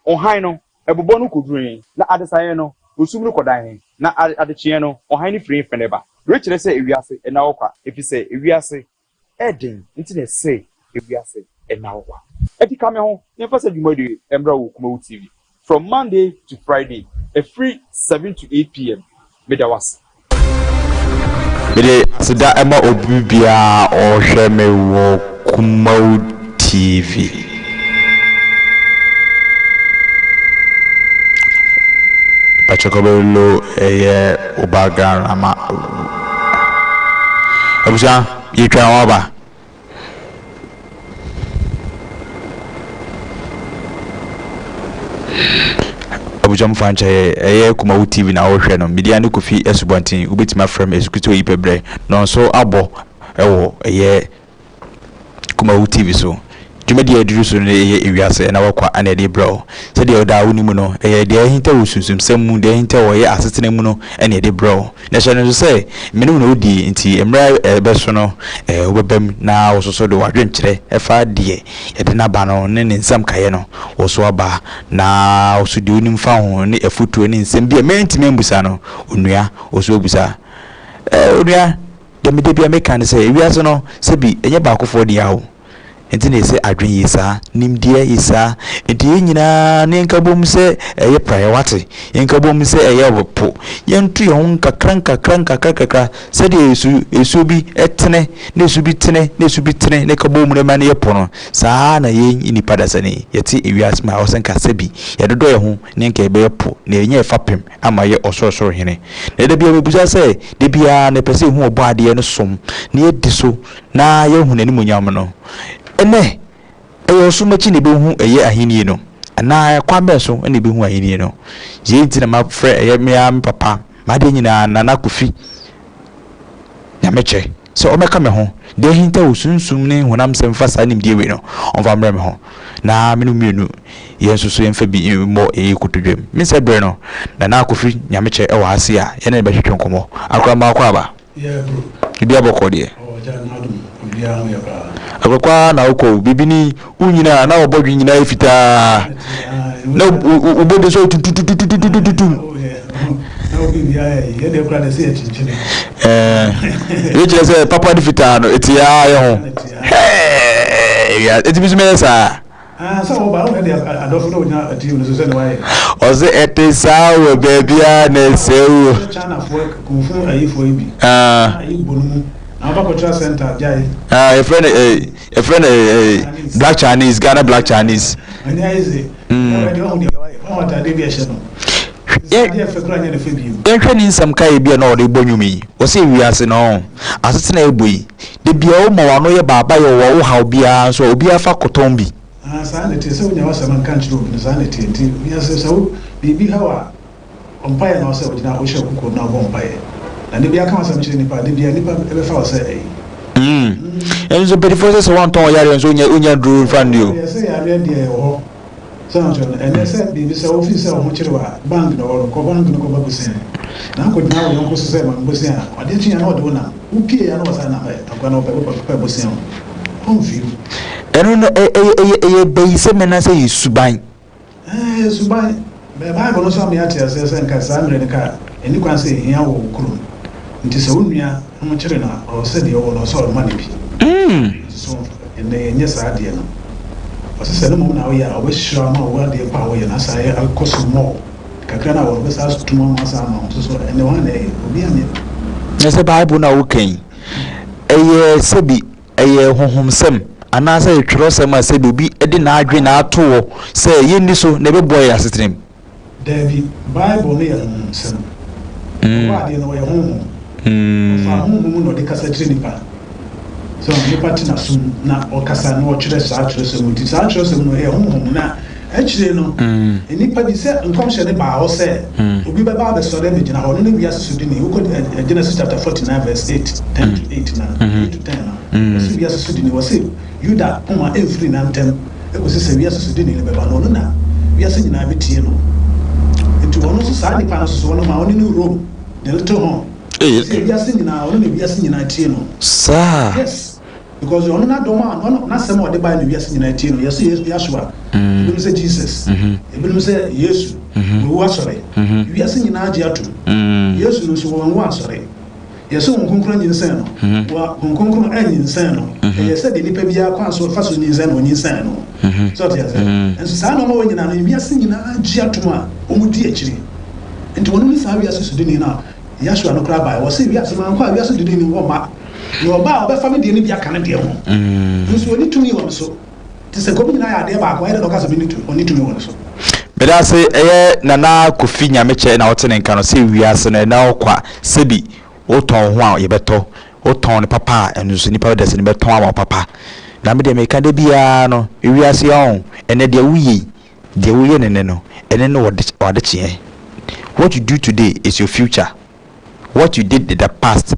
Ɔhan no, ɛbobɔ no koduru he, na adesaeɛ no, osum no kɔdan he, na adekyeɛ no, ɔhan no firi he fɛne ba. Wei kyerɛ sɛ ewiase nna hɔ kwa, efiri sɛ ewiase yɛ den nti na ɛsɛ ewiase nna hɔ kwa. Ɛti ka me ho na yɛmfa saa dwumadie yi mmra wɔ Kumawu TV from Monday to Friday ɛfiri 7 to 8 pm. Meda wo ase. Mede aseda ma obi biara a ɔhwɛ me wɔ Kumawu TV. Pakyɛ kɔbɛlo ɛyɛ wo background ama. Abusua yɛtwa ho aba. Abusua mo fa nkyɛ yɛ ɛyɛ Kumawu TV na wohwɛ no. Media ne Kofi Asubɔnten. Wobɛtumi afrɛ me Asukuti Oyi Pɛbrɛ. Nɔnso abɔ ɛwɔ ɛyɛ Kumawu TV so. Dwumadi a ɛduru so no yɛ ewiase na wɔkwa na ɛde brɛ wo. Sɛdeɛ ɔdaa wonim no, ɛyɛ deɛ ahinta wɔ sunsumsɛm mu, deɛ ahinta wɔ yɛ asetena mu no na ɛde brɛ wo. Na hyɛ no nso sɛ, me ne wo na wodi, nti mmerɛ a ɛbɛso no, wobɛba mu na wo nso so de w'adwenkyerɛ ɛfa deɛ yɛde no aba no ne ne nsɛm kaeɛ no, wo nso aba na wo nso deɛ wonim fa ho ne afotuo ne nsɛm bi a mantumi ambusa no, onua, wo nso abusa. Onua, Deɛ me da biara meka ne sɛ, wiase no, sɛbi, ɛnyɛ baakofoɔ dea o. Nti na yɛsɛ adwene ye saa, nimdeɛ ye saa. Nti yɛn nyinaa no yɛnka bom sɛ ɛyɛ praeɛ, wate? Yɛnka bom sɛ ɛyɛ po. Yɛnto yɛn ho nkakra nkakra nkakra nkakra sɛdeɛ esu, esuo bi tene, na esu bi tene, na esu bi tene, na ɛka bom na ɛma no yɛ po no. Saa ara na yɛn nnipa dasani, yɛte ewiase mu a, ɛwɔ sɛ nka sɛbi yɛdodɔ yɛn ho na nka yɛbɛyɛ po, na yɛnyɛ fapem ama yɛ Ɔsorosoro Hene. Na da biara mebisa sɛ, da biara na yɛpɛ sɛ yɛhu Ɔbɔadeɛ no som na yɛdi so na yɛahu n'animuonyam no. Ɛnnɛ, ɛyɛ ɔsom akyi na yɛbɛhu ɛyɛ Ahenni no? Anaa kwan bɛn so na yɛbɛhu Ahenni no? Yei nti na mafrɛ ɛyɛ me ara me papa, m'adeɛ nyinaa, Nana Kofi Nyamekyɛ, sɛ ɔmmɛka me ho, deɛ ahinta wɔ sunsum ne honam nsɛm fa saa nimdeɛ wei no, ɔmfa mmrɛ me ho, na me ne wo mmienu yɛn nso so yɛmfa bi mmɔ yɛn kotodwam. Me nsɛ berɛ no, Nana Kofi Nyamekyɛ wɔ ha sei a, yɛne no bɛtwetwe nkɔmmɔ. Akora mma akwaaba. Biribiara bɔkɔɔ deɛ. Akɔkɔ ara na wokɔ o, bibini, wonyini a na wɔbɔ dwen nyinaa yɛ fitaa. Na wobɔ de sɛ tutututututututum. Ɛɛ, kyerɛ sɛ papa de fitaa no, ɛte ara yɛ ho. Hɛɛ, ɛtumi nso mɛyɛ saa. Ɔse ɛte saa wɔ baabiara na ɛsɛe wo. Ah, yɛfrɛ no eh, yɛfrɛ no eh, eh, black Chinese, Ghana black Chinese. Mm. Yɛnhwɛ ne nsɛm kaeɛ bi a na ɔde bɔ nnwom yi. Ɔsɛ wiase no asetena ɛbɔ yi. Da biara woma w'ano yɛ baaba yɛ wɔ wo haw biara nso a obiara fa kɔtɔn bi. Ah, saa na ɛteɛ, sɛ wonya w'asɛm a nka nkyerɛ obi no, saa na ɛteɛ, nti wiase sɛ wo biribi haw a, mpaeɛ na ɔsɛ wogyina wohyɛ wo kokoam na wobɔ mpaeɛ, na da biara ka w'asɛm kyerɛ nipa a, da biara nipa bɛfa wo sɛ ɛyi. Mm, ɛno nso mpanyinfoɔ sɛ sɛ woantɔn ɔyareɛ nso wonya wonya duro nfa nni o. Ɛyɛ sɛ yareɛ deɛ ɛwɔ hɔ. Sɛ ɔkyerɛ no, ɛnnɛ sɛ biribi sɛ wofii sɛ wo ho kyere wo a, bank na ɔwɔ no, kɔ bank no kɔfa bosea. Na akɔgyina wo yɔnko so sɛ ma me bosea a, adeɛ kye a na ɔde wo nam. Wopie a na wasan nam ɛ, akoa no ɔpɛ ɔpɛ bosea o, ɔmfii wo. Ɛno no ɛ ɛyɛ ɛyɛ ɛyɛ bayisɛm anaasɛ ɛyɛ suban? Ɛɛ, ɛyɛ suban. Bɛ Bible no nso ama yɛate aseɛ sɛ nka saa mmerɛ no ka ɛnni kwan sɛ ɛhia wɔ wo kurom. Nti sɛ wo nua ho kyere no a, ɔwɔ sɛ deɛ ɔwɔ no ɔsɛ ɔma no bi. Nso ɛnnɛ yɛnyɛ saa adeɛ no. Ɔse sɛ no mmom na woyɛ a ɔbɛhyira wo ama wo adeɛ pa a woyɛ no asan ayɛ akɔ so more. Kakra no a wɔ no ɔbɛsan ato mu ama asan ama wo nso so ɛnnɛ hwan na ɛyɛ? Obiara nyɛ. Na sɛ Bible no a woka yi, ɛyɛ sɛbi ɛyɛ honhomsɛm anaasɛ ɛyɛ twerɛsɛm a sɛbi obi de n'adwene na ato hɔ sɛ yɛnni so na ɛbɛboa yɛn asetena mu? Dabi, Bible no yɛ honhomsɛm. Ɔbɔadeɛ no, ɔyɛ honhom. Ɔfaa honhom mu na ɔde kasa kyerɛ nnipa. So nnipa te n'asom na ɔkasa na ɔtwerɛ saa twerɛsɛm no. Nti saa twerɛsɛm no ɛyɛ honhom. Na akyire no, nnipa bi sɛ nkɔmhyɛ no baa hɔ sɛ obi bɛba abɛsɔre abɛgyina hɔ, ɔno ne wiase sodini. Wokɔ Genesis chapter 49 verse 8, 10 to 8 na 8 to 10 no, ɔse wiase sodini, wɔse Yuda poma mfiri nantam kosi sɛ wiase sodini no bɛba, na ɔno na wiase nyinaa betie no. Enti ɔno nso, saa nipa no nso so, ɔno ma ɔne no Rome, the little horn. Sɛ wiase nyinaa, ɔno na wiase nyinaa tie no. Saa. Yes. Because ɔno n'adɔm a ɔno n'asɛm a ɔde bae no wiase nyinaa tie no. Yɛse Yesu Yahshua, ebinom sɛ Jesus, ebinom sɛ Yesu, wawu asɔre. Wiase nyinaa gye atom. Yesu no nso wanwu ansɔre. Yɛse Honhom Kronkron anyinsɛn no, wa Honhom Kronkron anyinsɛn no. Ɛyɛ sɛ deɛ nipa biara kwan so fa so nyinsɛn no, ɔnyinsɛn no. Sɛ ɔte aseɛ? Nso saa nneɛma wɔ nyinaa no, wiase nyinaa gye atom a wɔdi akyiri. Nti wɔn ne saa wiase sodini no a Yahshua no koraa bae. Wɔse wiase mankɔ a wiase sodini no wɔmma. Na ɔba a ɔbɛfa me deɛ no bi aka ne deɛ ho. Nso ɔnni tumi wɔ me so. Te sɛ nka wɔn nyinaa yɛ adeɛ baako, ɛyɛ dɛn na ɔka sɛ menni tumi, ɔnni tumi wɔ ne so? Meda ase, ɛyɛ Nana Kofi Nyamekyɛ na wote ne nka no sɛ wiase no ɛnna hɔ kwa, sɛbi wotɔn wo ho a yɛbɛtɔ, wotɔn no papa a ɛno nso nnipa bɛda sɛ no bɛtɔn ama wo papa. Na me deɛ meka da biara no, wiase yi ɔho, ɛnɛ deɛ woyɛ yi, deɛ woyɛ no nnɛ no, ɛno ne w'adekyeɛ. What you do today is your future. What you did in the past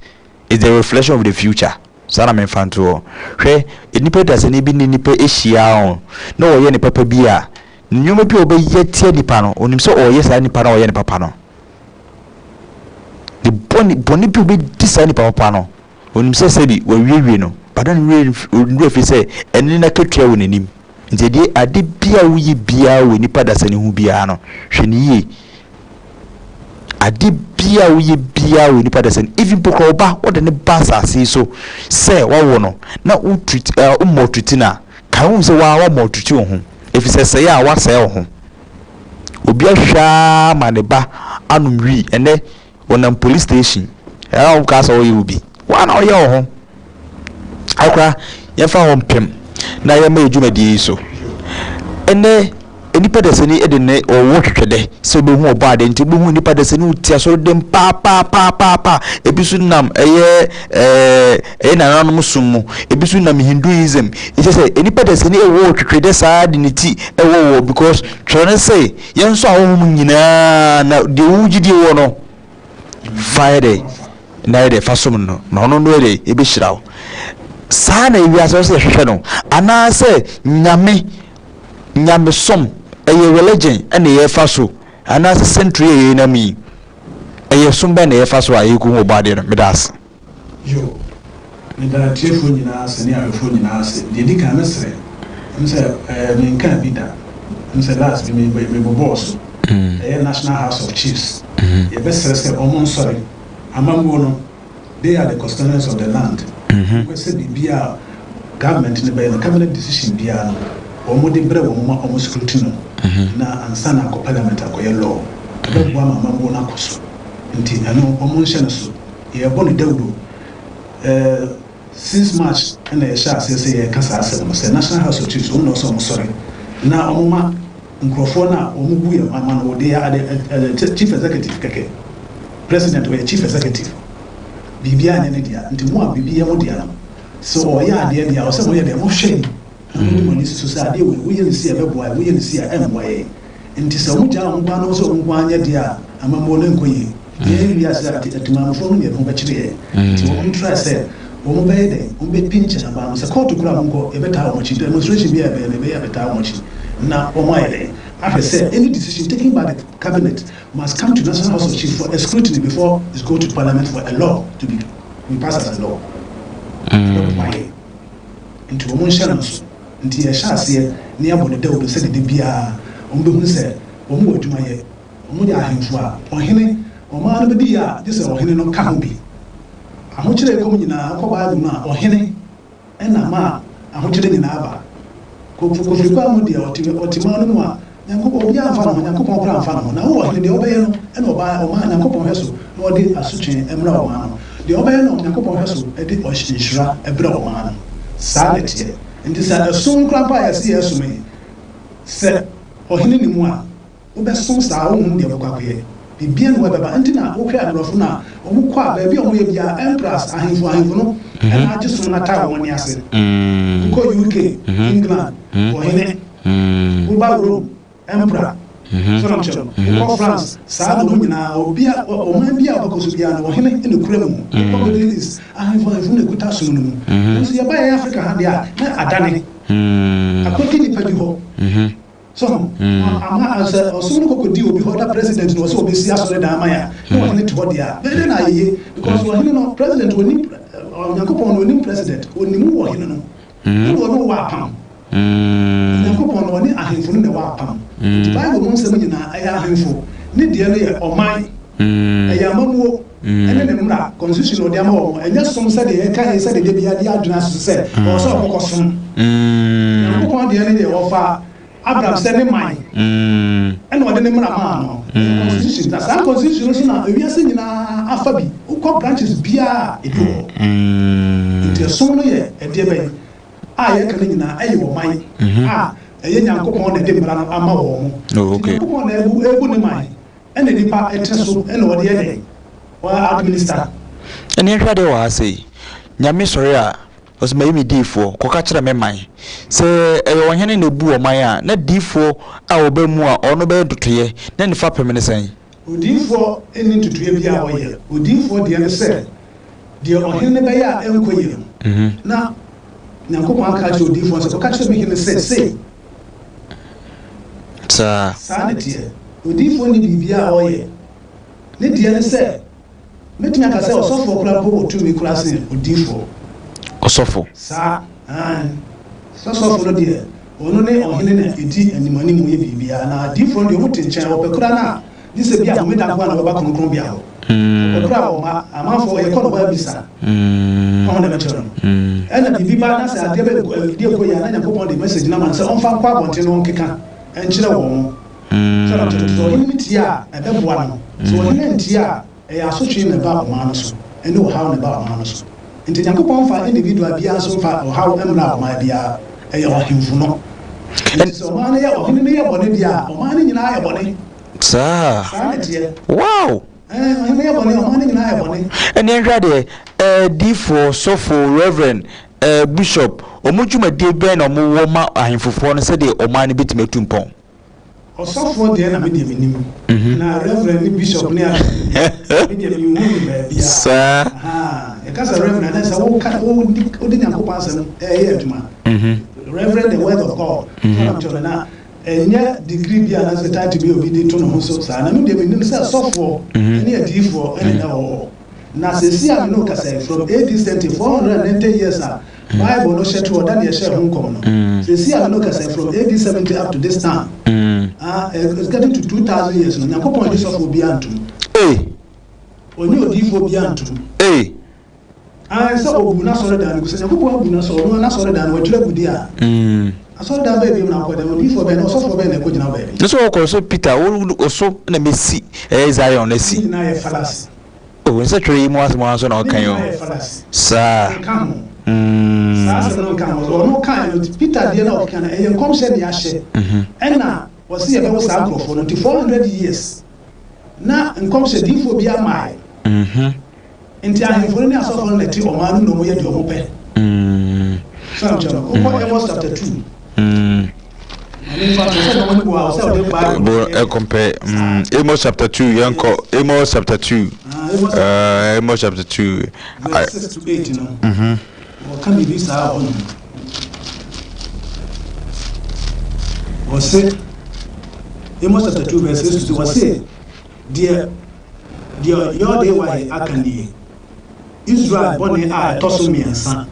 is the reflection of the future. Saa na memfa nto hɔ. Hwɛ, nnipa dasani bi ne nnipa ahyia o, na ɔyɛ ne papa bi a, nneɛma bi a ɔbɛyɛ tia nipa no, onim sɛ ɔreyɛ saa nipa no a ɔyɛ ne papa no. Ne bɔne, bɔne bi a ɔbɛdi saa nipa papa no, onim sɛ sɛbi wawiewie no, but na ne werɛ fi sɛ ɛno ne n'akatua wɔ n'anim. Nti ɛdeɛ ade bi a woyɛ biara wɔ nipa dasani ho biara no, hwɛ no yie. Ade biara a woyɛ biara wɔ nipa dasani, even mpo koraa wo ba, wode ne ba asase yi so sɛ wawo no na wo treat ɛɛ wo maltreat no a, kae wohu sɛ waa wa maltreat wo ho. Efisɛ sɛe a wasɛe wo ho. Obi ahwɛ ara ma ne ba anom wii ɛnɛ Wɔnam police station. Ɛyɛ a wokaa sɛ woyɛ obi. Woa na woyɛ wo ho. Akora, yɛmfa hɔ mpem na yɛmma yɛ dwumadie yi so. Ɛnɛ, nnipa dasani de ne ɔwɔ twetwɛdɛ sɛ wobɛhu ɔbɔ adeɛ nti wobɛhu nnipa dasani wote asɔre dɛm paapaapaapaa. Ebi nso nam ɛyɛ ɛɛ ɛyɛ nananom som mu, ebi nso nam Hinduism. Ɛkyɛ sɛ nnipa dasani ɛwɔ twetwɛdɛ saa de ne ti ɛwɔ wɔ because twerɛ ne sɛ Yɛn nso ahonhom nyinaa na deɛ wo gyidie wɔ no fa yɛ dɛ na yɛ dɛ fa som no na ɔno no yɛ dɛ ɛbɛhyira wo. Saa na ewiase wɔ sɛ yɛhwehwɛ no anaasɛ nyame nyamesom ɛyɛ religion ɛna yɛfa so anaasɛ century yɛ yɛnam yi ɛyɛ som bɛn na yɛfa so a yɛkɔhu ɔbɔ adeɛ no. Meda ase. Yo, meda atiefoɔ nyinaa ase ne ahwɛfoɔ nyinaa ase. Deɛ ɛdi kan mɛsrɛ, ɛm sɛ ɛɛ menkaa bi da, ɛm sɛ last bi me mebobɔɔ so, ɛyɛ National House of Chiefs, yɛbɛsrɛ sɛ wɔn nsɔre, amammuo no, they are the custodians of the land, wɔhwɛ sɛ biribiara a government no bɛyɛ no, cabinet decision biara no, wɔn de brɛ wɔn ma wɔn scrutiny no, na ansa na akɔ parliament akɔyɛ law, ɛbɛboa ma amammuo no akɔ so, nti ɛno wɔn nhyɛ no so. Yɛrebɔ no dawuro. Eh, since March na yɛhyɛɛ aseɛ sɛ yɛreka saa asɛm no, sɛ National House of Chiefs, wɔn na ɔsɛ wɔn sɔre na wɔn ma nkurɔfoɔ no a wɔn bu yɛn ama no, wɔde ade, eh, chief executive kɛkɛ, president ɔyɛ chief executive, biribiara nyɛ ne dea, nti mo a biribi yɛ mo dea no, sɛ ɔyɛ adeɛ deɛ a, ɔsɛ moyɛ deɛ mohwɛ na mode mo ani si so sɛ adeɛ wei, woyɛ no sei a ɛbɛboa yɛn, woyɛ no sei a ɛmmoa yɛn. Nti sɛ wɔn gyaa wɔn nko ara na wɔn sɛ wɔn nko ara nyɛ deɛ a, amammuo no nkɔ yie. Yɛn wiase a atimamufoɔ no na yɛn ho bɛkyere yɛn. Nti wɔn try sɛ wɔn bɛyɛ dɛn, wɔn bɛ pinch aban no. Sɛ kɔɔto koraa a monkɔ, yɛbɛtaa wɔn akyi. Demonstration biara a yɛbɛyɛ no, yɛbɛyɛ abɛtaa wɔn akyi. Na wɔn ayɛ dɛn ahwɛ sɛ any decision taken by the cabinet must come to National House of Chiefs for a scrutiny before it go to parliament for a law to be be passed as a law. Ɛbɛboa yɛn. Nti wɔn nhyɛ no nso. Nti yɛhyɛ aseɛ na yɛabɔ no dawuro sɛdeɛ da biara wɔn bɛhunu sɛ wɔn wɔ adwuma yɛ. Wɔyɛ ahemfo a, ɔhene, ɔman no bɛdi yie a, gye sɛ ɔhene no ka ho bi. Ahokyerɛ a ɛkɔ mu nyinaa, wokɔ Bible mu a, ɔhene na ama ahokyerɛ nyinaa ba. Kofi Kofi Kwaa mu deɛ, ɔte, ɔte man no mu a, Nyankopɔn, obiara mfa ne ho, Nyankopɔn koraa mfa ne ho. Na wo ɔhene, deɛ wobɛyɛ no na ɔba, ɔman, Nyankopɔn hwɛ so na ɔde asotwe mmra ɔman no. Deɛ wobɛyɛ no, Nyankopɔn hwɛ so de nhyira brɛ ɔman no. Saa na ɛteɛ. Nti sɛ ɛsom koraa mpo a yɛse yɛresom yi, sɛ ɔhene nni mu a, Wobɛsom saa a wonhu deɛ wobɛkɔ akɔyɛ. Biribiara nni hɔ a ɛbɛba. Nti na wohwɛ aborɔfo no a, wɔn kɔ a, baabi a wɔyɛ biara, emperors, ahemfo ahemfo no na agye som no ataa wɔn ani ase. Wokɔ UK, England, ɔhene. Woba Rome, emperor. So na mekyerɛ no? Wokɔ France, saa na wɔn nyinaa, obi a, ɔman biara a wobɛkɔ so biara no, ɔhene na ekura mu. Wokɔ Middle East, ahemfo ahemfo na ekuta som no mu. Nanso yɛba yɛn Africa ha deɛ a, na adane. Akɔdi nnipa bi hɔ. So ho? Ama sɛ ɔsom no kɔkɔdi obi hɔ na president na ɔsɛ ɔbɛsi asɔre dan ama yɛn a, na ɔhene te hɔ deɛ a, bɛyɛ dɛn na ayɛ yie? Because ɔhene no, president ɔni Onyankopɔn no onim president, onim wo ɔhene no, ɛna ɔne wo wɔ apam. Onyankopɔn no ɔne ahemfo no na ɛwɔ apam. Nti Bible mu nsɛm nyinaa ɛyɛ ahemfo. Ne deɛ no yɛ ɔman, ɛyɛ amammuo, ɛne ne mmara, constitution a ɔde ama wɔn. Ɛnyɛ som sɛdeɛ yɛka yi sɛdeɛ da biara de adwene aso sɛ ɔwɔ sɛ ɔkɔkɔ som. Nyankopɔn deɛ no deɛ ɔfa Abraham sɛ ne man, ɛna ɔde ne mmara maa no. Ɛyɛ constitution. Na saa constitution no so na ewiase nyinaa afa bi. Wokɔ branches biara a, ebi wɔ hɔ. Nti ɛsom no yɛ ɛdeɛ bɛn a yɛka no nyinaa ɛyɛ ɔman a ɛyɛ Nyankopɔn na ɛde mmara no ama wɔn. Nti Nyankopɔn na ɛbu ɛbu ne man ɛna nipa ɛte so ɛna ɔde yɛ dɛn? Ɔ administer. Ɛne nhwɛ adeɛ wɔ ha sei, Nyame sɔre a Ɔse mayi me diifoɔ, kɔka kyerɛ me man. Sɛ ɛyɛ ɔhene na ɛbu ɔman a, na diifoɔ a ɔba mu a ɔno bɛyɛ ntotoeɛ, na ne fapem ne sɛn? Odiyifoɔ nni ntotoeɛ biara a ɔyɛ. Odiyifoɔ deɛ ne sɛ, deɛ ɔhene no bɛyɛ a ɛnkɔ yie no, na Nyankopɔn aka akyerɛ odiyifoɔ no sɛ, kɔka kyerɛ me hene sɛ sei. Saa. Saa na ɛteɛ. Odiyifoɔ nni biribiara a ɔyɛ. Ne deɛ ne sɛ, Mɛtumi aka sɛ ɔsɔfoɔ koraa mpo wɔ tumi koraa sen odiyifoɔ. Ɔsɔfo. Saa, aane. Sɛ ɔsɔfo no deɛ, ɔno ne ɔhene na ɛdi animuanimu yɛ biribiara, na adiyifoɔ no deɛ wɔte nkyɛn, wɔpɛ koraa no a, gye sɛ bi a homeda nko ara na wɔbɛba kronkronbea hɔ. Wɔpɛ koraa a wɔmma, amanfoɔ, yɛkɔ no hɔ abisa, ɔho na ɛbɛkyerɛ no. Ɛna biribi ba na sɛ adeɛ bɛ, adeɛ nkɔ yie a, na Nyankopɔn de message no ama no sɛ ɔmfa nkɔ abɔnten na ɔnkeka nkyerɛ wɔn. Sɛ na kyerɛ sɛ ɔhene no tie a, ɛbɛboa no. Sɛ ɔhene antie a, ɛyɛ asotwe na ɛba ɔman no so, ɛne ɔhaw na ɛba ɔman no so. Nti Nyankopɔn mfa individual biara nso mfa ɔhaw mmra ɔman biara, ɛyɛ ɔhemfo no. Nti sɛ ɔman no yɛ, ɔhene no yɛ bɔne deɛ a, ɔman no nyinaa yɛ bɔne. Saa. Saa na ɛteɛ. Wow! Ɛɛ, ɔhene no yɛ bɔne a, ɔman no nyinaa yɛ bɔne. Ɛnneɛ nhwɛ adeɛ, ɛɛ, diifoɔ, sɔfo, reverend, ɛɛ, bishop, wɔn dwumadie bɛn na wɔwɔ ma ahemfofoɔ no sɛdeɛ ɔman no bɛtumi atu mpɔn? Ɔsɔfoɔ deɛ na me deɛ menim, na reverend ne bishop ne ade deɛ, me deɛ menhunu no baabiara. Saa. Ahaa, yɛka sɛ reverend a, na ɛsɛ sɛ woka, wodi, wode Nyankopɔn asɛm ɛreyɛ adwuma. Reverend the word of God. So na mekyerɛ no, na ɛnyɛ degree bi anaasɛ title bi a obi de to ne ho so saa. Na me deɛ menim sɛ sɔfoɔ ne adiyifoɔ na ɛwɔ hɔ. Na seesei a me ne wo kasa yi, from AD centi, 490 years a Bible no hyɛ to hɔ, da na yɛhyɛɛ ho nkɔm no, seesei a me ne wo kasa yi, from AD 70 up to this time, ah, it's getting to 2000 years no, Nyankopɔn nnye sɔfoɔ biara ntom. Ɔnnye odiyifoɔ biara ntom. Aane, sɛ ɔbu n'asɔredan no gu, sɛ Nyankopɔn abu n'asɔre, ɔno ara n'asɔredan no, wadwiri agu deɛ a, asɔredan bɛn bio na wokɔ dɛn? Odiyifoɔ bɛn, ɔsɔfoɔ bɛn na ɛkɔgyina wo baabi? Ne sɛ ɔkɔ so Peter, wo so na mɛsi ɛyɛ Zion asi. Ne nyinaa yɛ fallacy. Oh, nsɛ twerɛ yi mu asɛm ara nso na Ne ɔka yi o. nyinaa yɛ fallacy. Saa. Ɛnka ho. Saa asɛm no nka ho. Ɔno kaeɛ no, Peter deɛ na ɔkeka no, ɛyɛ nkɔmhyɛ na yɛahyɛ. Ɛna ɔse yɛbɛwo saa nkorɔfoɔ no. Nti 400 years na nkɔmhyɛ diyifoɔ biara mmaeɛ. Nti ahemfo no ne asɔfo no na ɛte ɔman no mu na wɔyɛ deɛ wɔpɛ. So am kyerɛ no, wokɔ Amos chapter 2. Maame nfa to sɛ na wɔn bu a ɔsɛ ɔde Bible. Bo ɛkɔmpɛ Amos chapter 2 yɛnkɔ Amos chapter 2. Amos chapter 2. Verse 6 to 8 no. Wɔka biribi saa wɔ hɔ nom. Wɔse Amos chapter 2 verse 6 to 8 wɔse Deɛ deɛ Yɔdewae aka nie, Israel bɔne a ɛtɔ so mmiɛnsa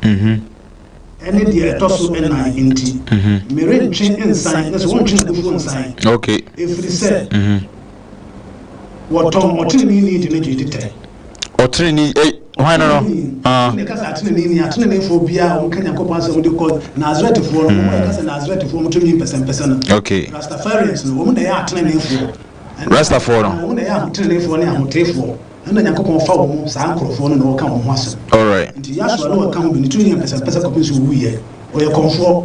ne deɛ ɛtɔ so nnan nti, merentwe nsan, na sɛ wɔntwe n'abufuo nsan, ɛfiri sɛ wɔtɔn ɔteneneeni de no gye dwetɛ. Ɔtenenee, eh, hwan no no? Ah. Ne kasa ateneneeni, ateneneefoɔ biara a wɔka Nyankopɔn asɛm de kɔ Nasaretfoɔ no, wɔn a ɛka sɛ Nasaretfoɔ wɔn tumi mpɛsɛmpɛsɛ no. Okay. Rastafarians no, wɔn na ɛyɛ ateneneefoɔ. Rastafoɔ no. Wɔn na ɛyɛ ahoteneneefoɔ ne ahoteefoɔ. Ɛna Nyankopɔn fa wɔn, saa nkorɔfoɔ no na ɔka wɔn ho asɛm. Alright. Nti Yahshua na ɔka ho bi, ne tiri yɛ mpɛsɛmpɛsɛ kɔpem sɛ ɔwuiɛ. Ɔyɛ kɔmfoɔ.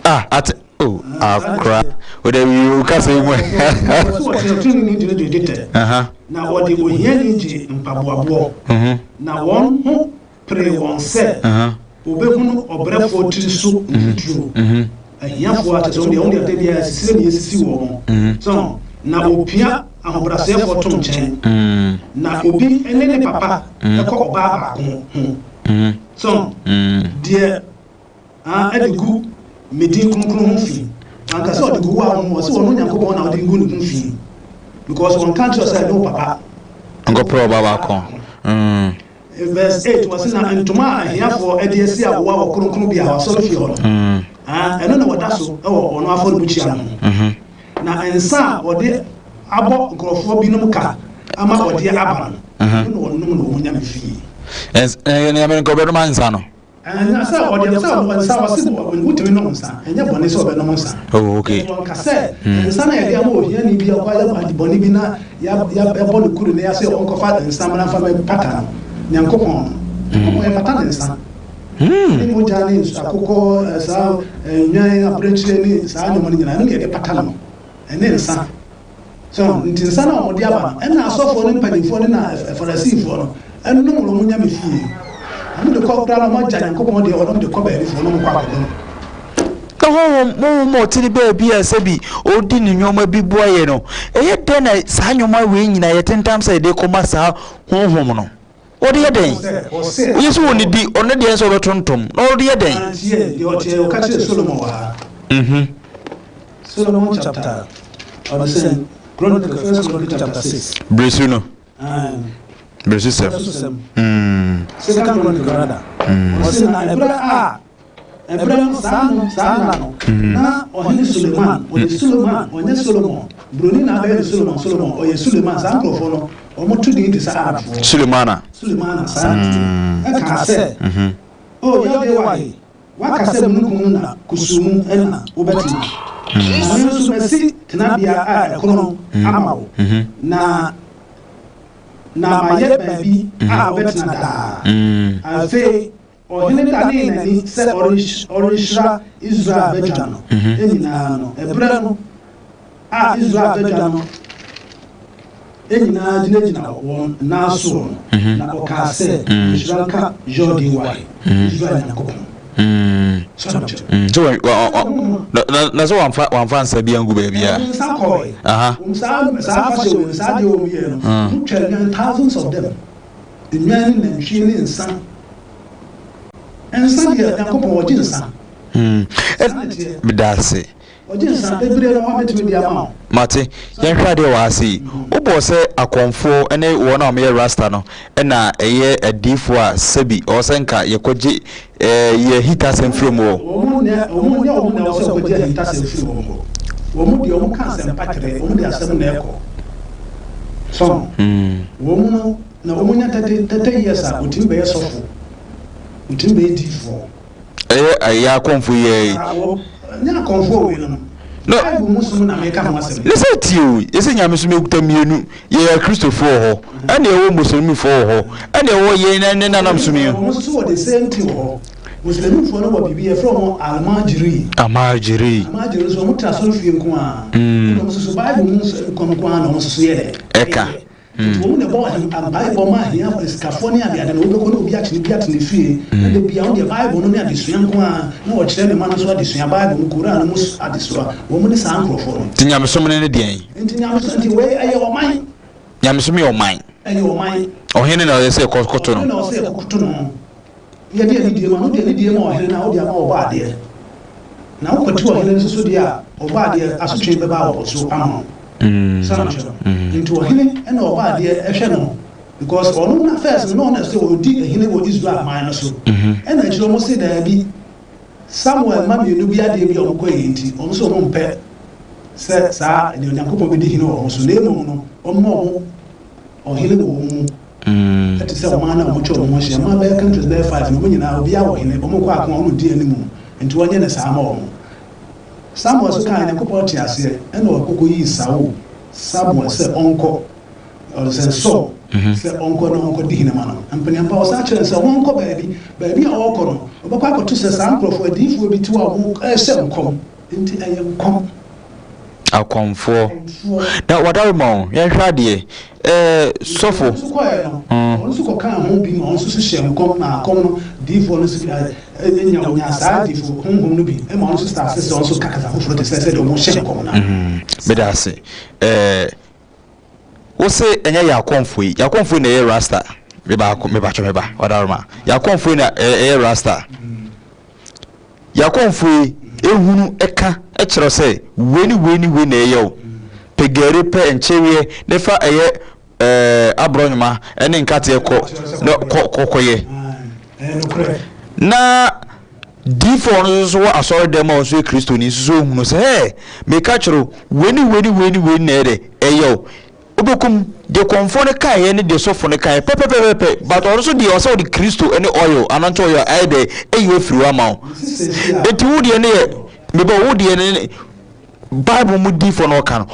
Ah, ate, oh, akora. O dɛ wi o kasa yi mu. Ɔse wɔte ɔteneneeni de no gye dwetɛ, na wɔde ohiani gye mpaboaboɔ, na wɔn ho peree wɔn sɛ wɔbɛhunu ɔbrɛfoɔ tiri so mfuturo, ahiafoɔ a kyerɛ sɛ wɔn deɛ wɔn deɛ da biara asisire na yɛsisi wɔn, so na wɔpia ahobrɛaseɛfoɔ to nkyɛn, na obi ne ne papa kɔ ɔbaa baako ho, so deɛ a de gu me din kronkron ho fi. Wanka sɛ ɔde gu wo a wo ho, ɔse ɔno Nyankopɔn na ɔde gu ne ho fi. Because wɔnka nkyerɛ sɛ ɛne wo papa. Nkɔpere ɔbaa baako. Verse 8, wɔse na ntoma a ahiafoɔ de asi awowa wɔ kronkronbea hɔ, asɔrefie hɔ no, ɛno na wɔda so wɔ wɔn afɔrebukyia no ho. Na nsa a wɔde abɔ nkurɔfoɔ binom ka ama wɔde aba no, ɛno na wɔnom no wɔn nyame fie. Nyame no nka ɔbɛnom nsa no. Ɛnyɛ sɛ ɔde sɛ ɔde nsa ɔse wotumi nom nsa, ɛnyɛ bɔne sɛ ɔbɛnom nsa. Oh, okay. Wɔnka sɛ nsa na yɛde ama ohiani bi a ɔkɔayɛ ade bɔne bi na yɛabɔ no kuru na yɛasɛ ɔnkɔfa nsa mmra mfa mmɛpata no. Nyankopɔn no, Nyankopɔn yɛpata ne nsa. Ne mogya ne akokɔ, saa nnwan, abirekyire ne saa nneɛma no nyinaa, ɛno na yɛde pata no. Ɛne nsa. So nti nsa no a wɔde aba no, ɛna asɔfoɔ ne mpanyimfoɔ ne na Farisifoɔ no ɛnom wɔn nyame fie. Wɔn de kɔ koraa na wɔn agya Nyankopɔn deɛ wɔn de kɔ baabi foɔ na wɔn kɔ akɔnom. Na honhom honhom a ɔte ne baabi a sɛbi ɔredi ne nneɛma bi boa yɛ no, ɛyɛ dɛn na saa nneɛma wei nyinaa yɛtentam sɛ yɛde kɔma saa honhom no? Wɔde yɛ dɛn? Woyɛ sɛ wɔnidi, ɔno deɛ sɛ ɔbɛtontom, na ɔde yɛ dɛn? Antie deɛ ɔteɛ, ɔka kyerɛ Solomon wɔ ha. Solomon chapter, ɔde sɛn? Chronicle, First Chronicle chapter 6. Beresu no. Beresu sɛm. Second Chronicle rather. Ɔse na ɛberɛ a ɛberɛ no saa no saa nna no na ɔhene Suleman, ɔyɛ Suleman, ɔnyɛ Solomon, Buroni na abɛyɛ no Solomon, Solomon, ɔyɛ Suleman, saa nkurɔfoɔ no, wɔn to din te sɛ Arabfoɔ. Sulemana. Sulemana, saa na ɛteɛ. Ɛkaa sɛ, O Yahweh Wahe, woaka sɛ mununkum na kusuu mu na wobɛtena, na me nso masi tenabea a ɛkorɔn ama wo, na na mayɛ baabi a wobɛtena daa. Afei ɔhene danee n'ani sɛ ɔrehyira Israel badwa no nyinaa no, ɛberɛ no a Israel badwa no nyinaa gyinagyina wɔn nan soɔ no, na ɔkaa sɛ, Nhyira nka Yɔde Wahe, Israel Nyankopɔn. Na sɛ wamfa nsa bi angu baabi a. Nsa kɔe. Saa afahyɛ wɔ saa adeɛ wɔn yɛ no, wɔn twa nnwan, thousands of them. Nnwan ne nantwie ne nsa. Nsa deɛ Nyankopɔn ɔgye nsa. Meda ase. Ɔgye nsa bebree na wɔabɛtumi de ama wo. Mate, yɛnhwɛ adeɛ wɔ ha sei. Wobɔɔ sɛ akɔmfoɔ ne wɔn a wɔyɛ rasta no na ɛyɛ adiyifoɔ a sɛbi ɔwɔ sɛ nka yɛkɔgye yɛ ahintasɛm firi wɔn hɔ. Wɔn nyɛ wɔn nyɛ wɔn na ɛwɔ sɛ wɔkɔgye ahintasɛm firi wɔn hɔ. Wɔn deɛ wɔn ka asɛmpa kyerɛ, wɔn de asɛm na ɛkɔ. So wɔn no na wɔn nya 30 years a wɔtumi bɛyɛ sɔfo, wɔtumi bɛyɛ diifoɔ. Ɛyɛ ɛyɛ akɔmfo yɛ yi. Nyɛ akɔmfo wei no. No. Bible mu som na meka ho asɛm. Ne sɛ tie o, yɛsɛ nyame som ekuta mmienu, yɛyɛ Kristofoɔ wɔ hɔ, ɛna ɛwɔ Muslimifoɔ wɔ hɔ, ɛna ɛwɔ yɛn ne nanam som yi. Wɔn nso wɔ the same thing wɔ hɔ. Muslimifoɔ no wɔ biribi yɛfrɛ wɔn almajiri. Almajiri. Almajiri nso wɔn tra sɔrɔ fie nko ara. Ɛna wɔn nso so Bible mu nkɔm nko ara na wɔn nso so yɛ dɛ. Ɛka. Nti wɔn na ɛbɔ mpaebɔ ma ahia sikafoɔ ne adeade na wobɛkɔ na obi akyene bi atena fie na da bia wɔn deɛ Bible no ne adesua nko ara na wɔkyerɛ ne ma no nso adesua Bible no Koran no mu adesua wɔn ne saa nkurɔfoɔ no. Nti nyamesom no ne deɛn? Nti nyamesom nti wei ɛyɛ ɔman. Nyamesom yɛ ɔman. Ɛyɛ ɔman. Ɔhene na ɔyɛ sɛ ɛkɔkoto no. Ɔhene na ɔsɛ ɛkɔkoto no. Yɛde anidie ma no, wode anidie ma ɔhene no a, wode ama ɔbɔ adeɛ. Na wokɔte ɔhene nso so deɛ a, ɔbɔ adeɛ asotwe bɛba wɔ so ama wo. Sɛ mekyerɛ no. Nti ɔhene na ɔbɔ adeɛ hwɛ no because ɔno na first no na ɔno na sɛ ɔdi hene wɔ Israel man no so. Ɛna akyire wɔn se daabi, Samuel mma mmienu bi adeɛ bi a wɔn kɔeɛ nti, wɔn nso wɔn mpɛ sɛ saa deɛ Onyankopɔn bɛdi hene wɔ wɔn so, na mmom no wɔmma wɔn ɔhene wɔ wɔn mu. Ɛte sɛ ɔman no a wɔatwa wɔn ho ahyia, mmaa bɛyɛ countries bɛyɛ five no, wɔn nyinaa obiara wɔ hene, wɔkɔ ako a wɔn di anim, nti wɔnyɛ no saa ma wɔn. Samuel nso kaa Nyankopɔn te aseɛ, ɛna ɔkɔkɔ yii Saul, Samuel, sɛ ɔnkɔ, ɔde sɛ Saul, sɛ ɔnkɔ na ɔnkɔ di hene ma no. Ampaneampa ɔsan kyerɛ no sɛ ɔnkɔ baabi, baabi a ɔrekɔ no, ɔbɛkɔ akɔto sɛ saa nkorɔfoɔ, adiyifoɔ bi te hɔ a wɔrehyɛ nkɔm, nti ɛyɛ nkɔm. Akɔmfoɔ. Na wadaroma o, yɛnhwɛ adeɛ. Ɛɛ sɔfo. Ɔno nso kɔɛ no, ɔno nso kɔkaa ho bi ma ɔno nso so hyɛɛ nkɔm na akɔm no diifoɔ no nso nya ɔnyaa saa diifo honhom no bi ma ɔno nso start sɛ ɔno nso ka kasa foforɔ te sɛ sɛdeɛ ɔmo hyɛ nkɔm no. Meda ase. Ɛɛ wo se ɛnyɛ yɛ akɔmfoɔ yi, yɛ akɔmfoɔ yi na ɛyɛ rasta. Meba meba twɛ meba wadaroma. Yɛ akɔmfoɔ yi na ɛyɛ rasta. Y'akɔmfoɔ yi ehunu ɛka kyerɛ sɛ wei ne wei ne wei na ɛyɛ o. Pɛ gari, pɛ nkyeweɛ ne fa ɛyɛ. ɛɛ aborɔnwoma ne nkateɛ kɔ na kɔ kɔkɔyɛ. Na diifoɔ no nso so wɔ asɔre dɛm a ɔnso yɛ Kristoni nso so ohunu sɛ hɛɛ meka kyerɛ wo wei ne wei ne wei ne wei na ɛyɛ dɛ ɛyɛ wo wobɛkum deɛ kɔmfoɔ no kaeɛ ne deɛ sɔfo no kaeɛ pɛpɛpɛpɛ, but ɔno nso deɛ ɔsɛ ɔde Kristo ne oil anante oil ayɛ dɛ ɛyi afiri hɔ ama wo. Enti wo deɛ no yɛ mebɛ wo deɛ no Bible mu diifoɔ na ɔka no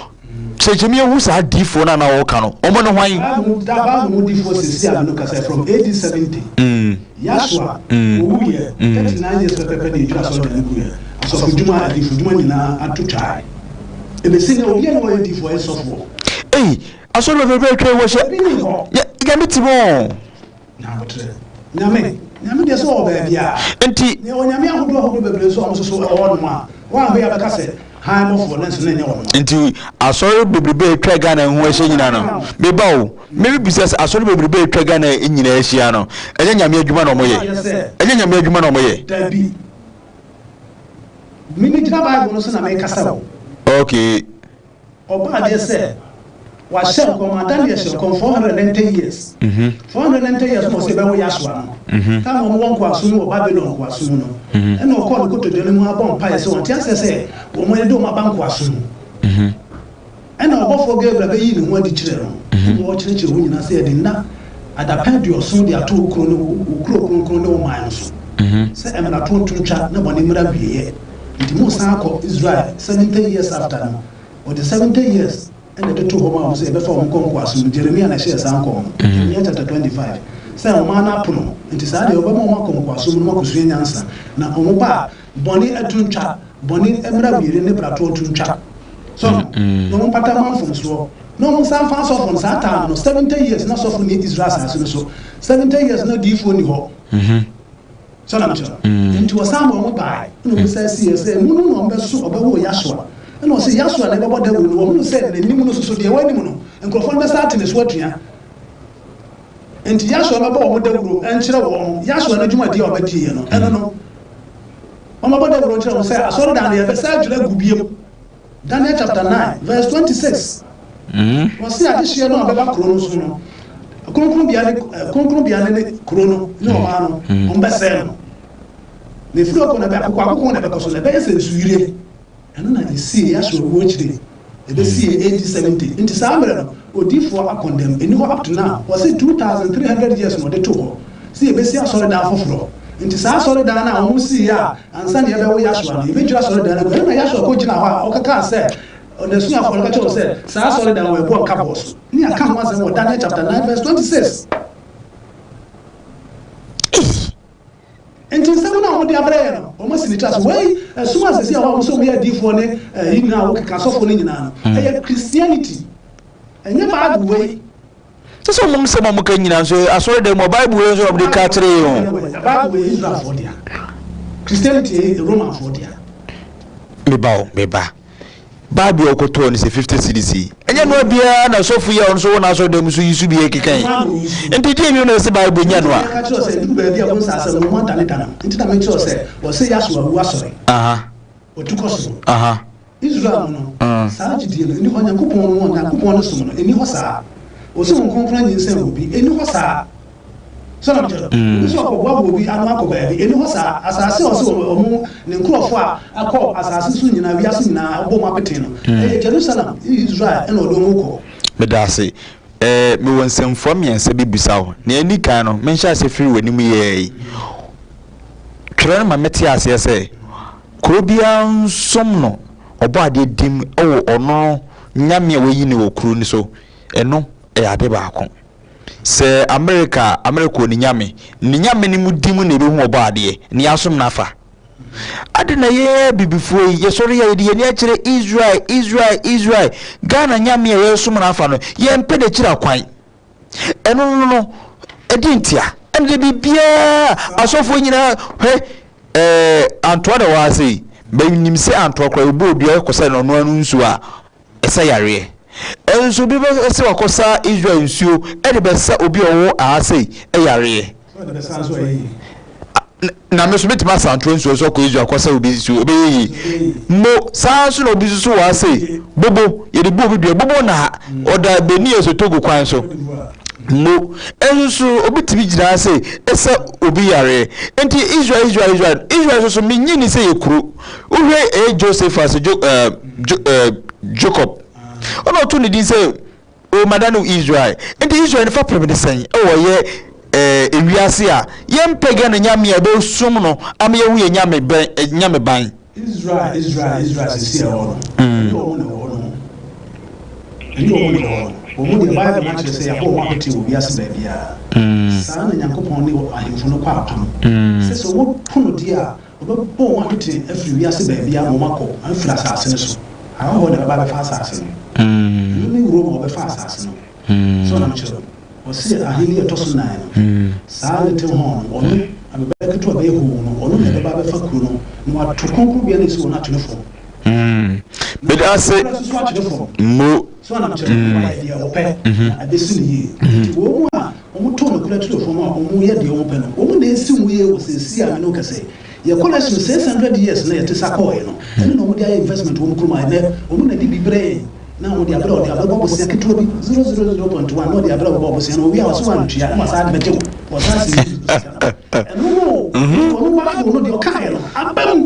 kyerɛkyerɛ mi ehu saa diifoɔ no a na ɔka no ɔmo ne hwan? Bible mu diifoɔ sisi a no kasa from AD 70. Yasua owu yɛ 39 years pɛpɛpɛ na edwira asɔre dan gu yɛ asɔfo dwuma, adiifo dwuma nyinaa ato twae. Ebesi na obi a na ɔyɛ diifoɔ yɛ sɔfoɔ. Ei, asɔre bɛbɛ atwa wɔ hyɛ. Ebi ni hɔ. Nyame ti mɔ. Na abotrɛ. Nyame, Nyame deɛ sɛ ɔwɔ baabi a. Nti. Nea onyame ahodoɔ ahodoɔ bebree nso a wɔn nso so ɛwɔ hɔnom a, wɔn a bɛyɛ abɛka sɛ han bɔfoɔ no nso na ɛnyɛ wɔn. Nti asɔre bebrebe atwa Ghana ho ahyia nyinaa no, meba o, mebe bisa sɛ asɔre bebrebe atwa Ghana nyinaa ahyia no, ɛnyɛ Nyame adwuma na wɔyɛ? Ɛnyɛ Nyame adwuma na wɔyɛ? Dabi. Mimi gyina Bible no so na mekasa o. Ɔbaa deɛ sɛ wahyɛ nkɔm a Daniel hyɛ nkɔm 490 years. 490 years na ɔsɛ ɛbɛwo Yahshua no. Time a wɔwɔ nkoasom mu wɔ Babylon nkoasom mu no, ɛna ɔkɔɔ ne kotodwe no mu abɔ mpaeɛ sɛ ɔnte aseɛ sɛ wɔn de wɔn aba nkoasom mu. Ɛna ɔbɔfoɔ Gabriel bɛyii ne ho adi kyerɛɛ no, ɛna ɔkyerɛkyerɛ wɔn nyinaa sɛ yɛde nna adapɛn 70 de ato wo kuro ne wo kuro kronkron ne wo man no so, sɛ mmarato nto ntwa na bɔne mmra wieɛ. Nti mo san akɔ Israel 70 years after no, ɔde 70 years ɛna ɛde to hɔ ma wɔn sɛ yɛbɛfa wɔn kɔ nkoasom mu. Jeremia na ɛhyɛɛ saa nkɔm no, Jeremia chapter 25, sɛ ɔman no apono nti saa deɛ wɔbɛma wɔn akɔ nkoasom mu na wɔakɔsua nyansa, na wɔn ba a bɔne atu ntwa, bɔne mmra wiere ne bratoɔ nto ntwa so no, na wɔn mpata ma mfomsoɔ, na wɔn nsa mfa asɔfo no. Saa time no 70 years na asɔfo ni Israel asase no so, 70 years na adiyifoɔ ni hɔ. Sɛ na mekyerɛ nti wɔsan ma wɔn bae, ɛna wɔn san si yɛ sɛ mu no na wɔn bɛso ɔbɛwo Yasua, ɛna ɔsɛ Yasua na ɛbɛbɔ dawuro no. Wɔn sɛ n'anim no soso deɛ ɛwɔ anim no, nkurɔfoɔ no bɛsa ate ne so atua, nti Yasua bɛbɔ wɔn dawuro nkyerɛ wɔn. Yasua no dwumadie a ɔbɛdi yɛ no, ɛno no wɔn bɛbɔ dawuro nkyerɛ wɔn sɛ asɔredan no yɛbɛsa adwira gu biem. Daniel chapter 9 verse 26, wɔsi adehyeɛ no a bɛba kuro no so no, kronkronbea ne kronkronbea ne ne kuro no ne ɔman no, wɔn bɛsɛɛ no na efiri ɔkɔ na bɛ akoko akoko na ɛbɛkɔ so na ɛbɛyɛ sɛ nsuyire. Ɛno na esie Yasua owuo akyire ɛbɛsie AD 70. Nti saa mmerɛ no odiifoɔ akɔndɛm ɛni hɔ up to now. Wɔsi 2300 years na ɔde to hɔ sɛ yɛbɛsi asɔredan foforɔ. Nti saa asɔredan no a wɔn sii yɛ a ansa na yɛbɛwo Yasua no, yɛbɛdwira asɔredan no agu. Ɛno na Yasua kɔ gyina hɔ a ɔkeka sɛ n'asuafoɔ no ka kyerɛ wɔn sɛ saa asɔredan wɔ ɛboɔ nka bɔɔ so ne aka ho asɛm wɔ Daniel chapter 9 verse 26. Nti nsɛm no a wɔde abrɛ yɛ no, wɔn asi ne tiri ase. Wei ɛsom asɛsi a wɔn nso wɔyɛ adiifoɔ ne ɛyi nyinaa a wɔkeka asɔfoɔ no nyinaa no, ɛyɛ Christianity, ɛnyɛ Bible wei. Sɛ ɔmo nsɛm a ɔmo ka nyinaa nso asɔre dɛm mu Bible wei nso na ɔmo de ka kyerɛ yɛn o. Bible yɛ Israelfoɔ dea, Christianity yɛ Romanfoɔ dea. Meba o, meba. Bible a ɔkɔtɔɔ no sɛ 50 cedis yi, ɛnyɛ noa biara na sɔfo yi a ɔno nso wɔ n'asɔre dɛm nso yi so bi ɛkeka yi. Nti deɛ bi na ɛsɛ Bible nya no a. Nti na kyerɛ sɛ duru baabi a wɔn nsa asɛm no wɔn adanedane. Nti na mekyerɛ sɛ wɔsɛ Yasua wu asɔre. Ɔtu kɔ soro. Israel mu no, saa gyidie no ɛni hɔ. Nyankopɔn no wɔ Nyankopɔn no som no ɛni hɔ saa. Wɔsɛ wɔn kronkron anyinsɛn wɔ bi ɛni hɔ saa. Sɛ na mekyerɛ obi sɛ ɔkɔboaboa obi ano akɔ baabi ɛni hɔ saa. Asase a ɔsɛ ɔmo ne nkurɔfoɔ a akɔ asase so nyinaa, wiase nyinaa ɔbɔ mu apete no, ɛyɛ Jerusalem, Israel, ɛna ɔde ɔmo kɔ. Meda ase. Ɛɛ, mewɔ nsɛmfua mmiɛnsa bi bisa wo. Nea ɛdi kan no, menhyɛ ase firi w'anim yɛɛ yi. Twerɛ no ma mete aseɛ sɛ kuro biara nsom no ɔbɔ adeɛ dim wɔ ɔno Nyame a wayi no wɔ kuro no so. Ɛno ɛyɛ ade baako. Sɛ Amerika a, Amerika wɔ ne nyame. Ne nyame no mu dim na ɛbɛhu ɔbɔ adeɛ, ne yɛasom no afa. Ade na yɛ abibifoɔ yi, yɛsɔre yɛ yɛde yɛn ani akyerɛ Israel, Israel, Israel. Ghana nyame a yɛsom no afa no, yɛmpɛ n'akyiri akwan. Ɛno no no, ɛdi ntia. Ɛna de biribiara asɔfoɔ nyinaa hwɛ ɛɛ antoa na ɛwɔ ase yi. Bɛnim sɛ antoa koraa ɛbɔ odua kɔsɛ na ɔno ano nsuo a ɛsɛ yareɛ. Ɛnso bi bɛ sɛ wakɔsa Israel nsuo ɛde bɛsa obi a ɔwɔ aha sei yareɛ. Na me nso mɛtumi asa ntorɔ nsuo so akɔ Israel akɔsa obi nsuo, ɛbɛyɛ yie. Mo, saa ara nso na obi nso so wɔ ha sei, bobo, yɛde bu obi dua, bobo na ha, ɔda Benin ɛsɛ Togo kwan so. Mo, ɛnso so obi tumi gyina ha sei, ɛsa obi yareɛ. Nti Israel, Israel, Israel, Israel nso so menyi ni sɛ yɛ kuro. Wohwɛ ɛyɛ Josephus, Jo, ɛɛ, Jo, ɛɛ, Jacob, ɔna ɔto ne din sɛ O mada no Israel. Enti Israel no fapem ne sɛn wɔ yɛ eh, ewiase a yɛmpɛ Ghana nyame a yɛbɛsom no ama yɛahu yɛ nyame bɛn, eh, nyame ban? Israel, Israel, Israel sisi a ɛwɔ no, ɛnyɛ wɔn na ɛwɔ no. Ɛnyɛ wɔn na ɛwɔ no. Wɔn deɛ Bible no akyerɛ sɛ yɛabɔ wɔn ahwete wɔ wiase baabiara. Saa na Nyankopɔn ne ahemfo no kɔ apam. Sɛ sɛ wɔpo no deɛ a, Wɔbɛbɔ wɔn ahwete afiri wiase baabiara ma wɔakɔ afiri asase no so. Ahɔhoɔ na ɛbɛba abɛfa asase no. Ɛno ne Roma a wɔbɛfa asase no. So na mekyerɛ no? Ɔse ahenni a ɛtɔ so nan no, saa little horn no, ɔno, abɛbɛ ketewa bɛyɛ hoo no, ɔno na ɛbɛba abɛfa kuro no, na wato kronkronbea no a ɛsi hɔ no atwene fam. Meda ase. Na ɔno nso atwene fam. Mo. So na mekyerɛ no? Wayɛ deɛ ɔpɛ, na ɛbɛsi no yie. Nti wɔn a Wɔtɔ nokorɛ toro fam a wɔyɛ deɛ wɔpɛ no, wɔn na ɛsi wɔn yie wɔ seesei a me ne wo kasa yi. Yɛ collection 600 years na yɛte sa kɔɔɛ no, ɛno na wɔde ayɛ investment wɔ wɔn kurom a ɛnnɛ wɔn na ɛde bi brɛ yɛn na wɔde abrɛ wɔde abɛbɔ bosea ketewa bi 000.1 na wɔde abrɛ wɔbɔ bosea no wɔwie a wɔse wɔantua na wɔasan de bɛgye wo wɔsan si sika no ɛno no nti wɔn Bible no deɛ ɔkaeɛ no aba mu.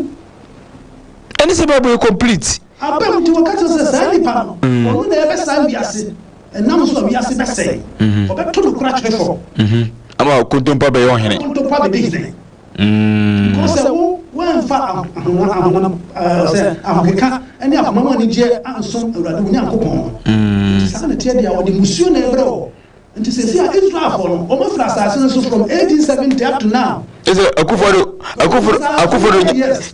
Ɛne sɛ Bible yɛ complete. Aba mu nti wɔka kyerɛ sɛ saa nipa no ɔno na ɛbɛsaa wiase. Ɛnam so a wiase bɛsɛe. Ɔbɛto nokorɛ atwene fam. Ama kontompo abɛyɛ ɔhene. Kontompo abɛdi hene. Because sɛ wo woamfa ahonam sɛ ahokeka ne akoma mu anigyeɛ ansom Awurade wo Nyankopɔn no. Nti saa na ɛteɛ deɛ a ɔde mmusuo na ɛbrɛ wɔ. Nti seesei a Israelfoɔ no wɔn afiri asase no so from AD 70 up to now. Ɛsɛ Akufo-Addo Akufo Akufo-Addo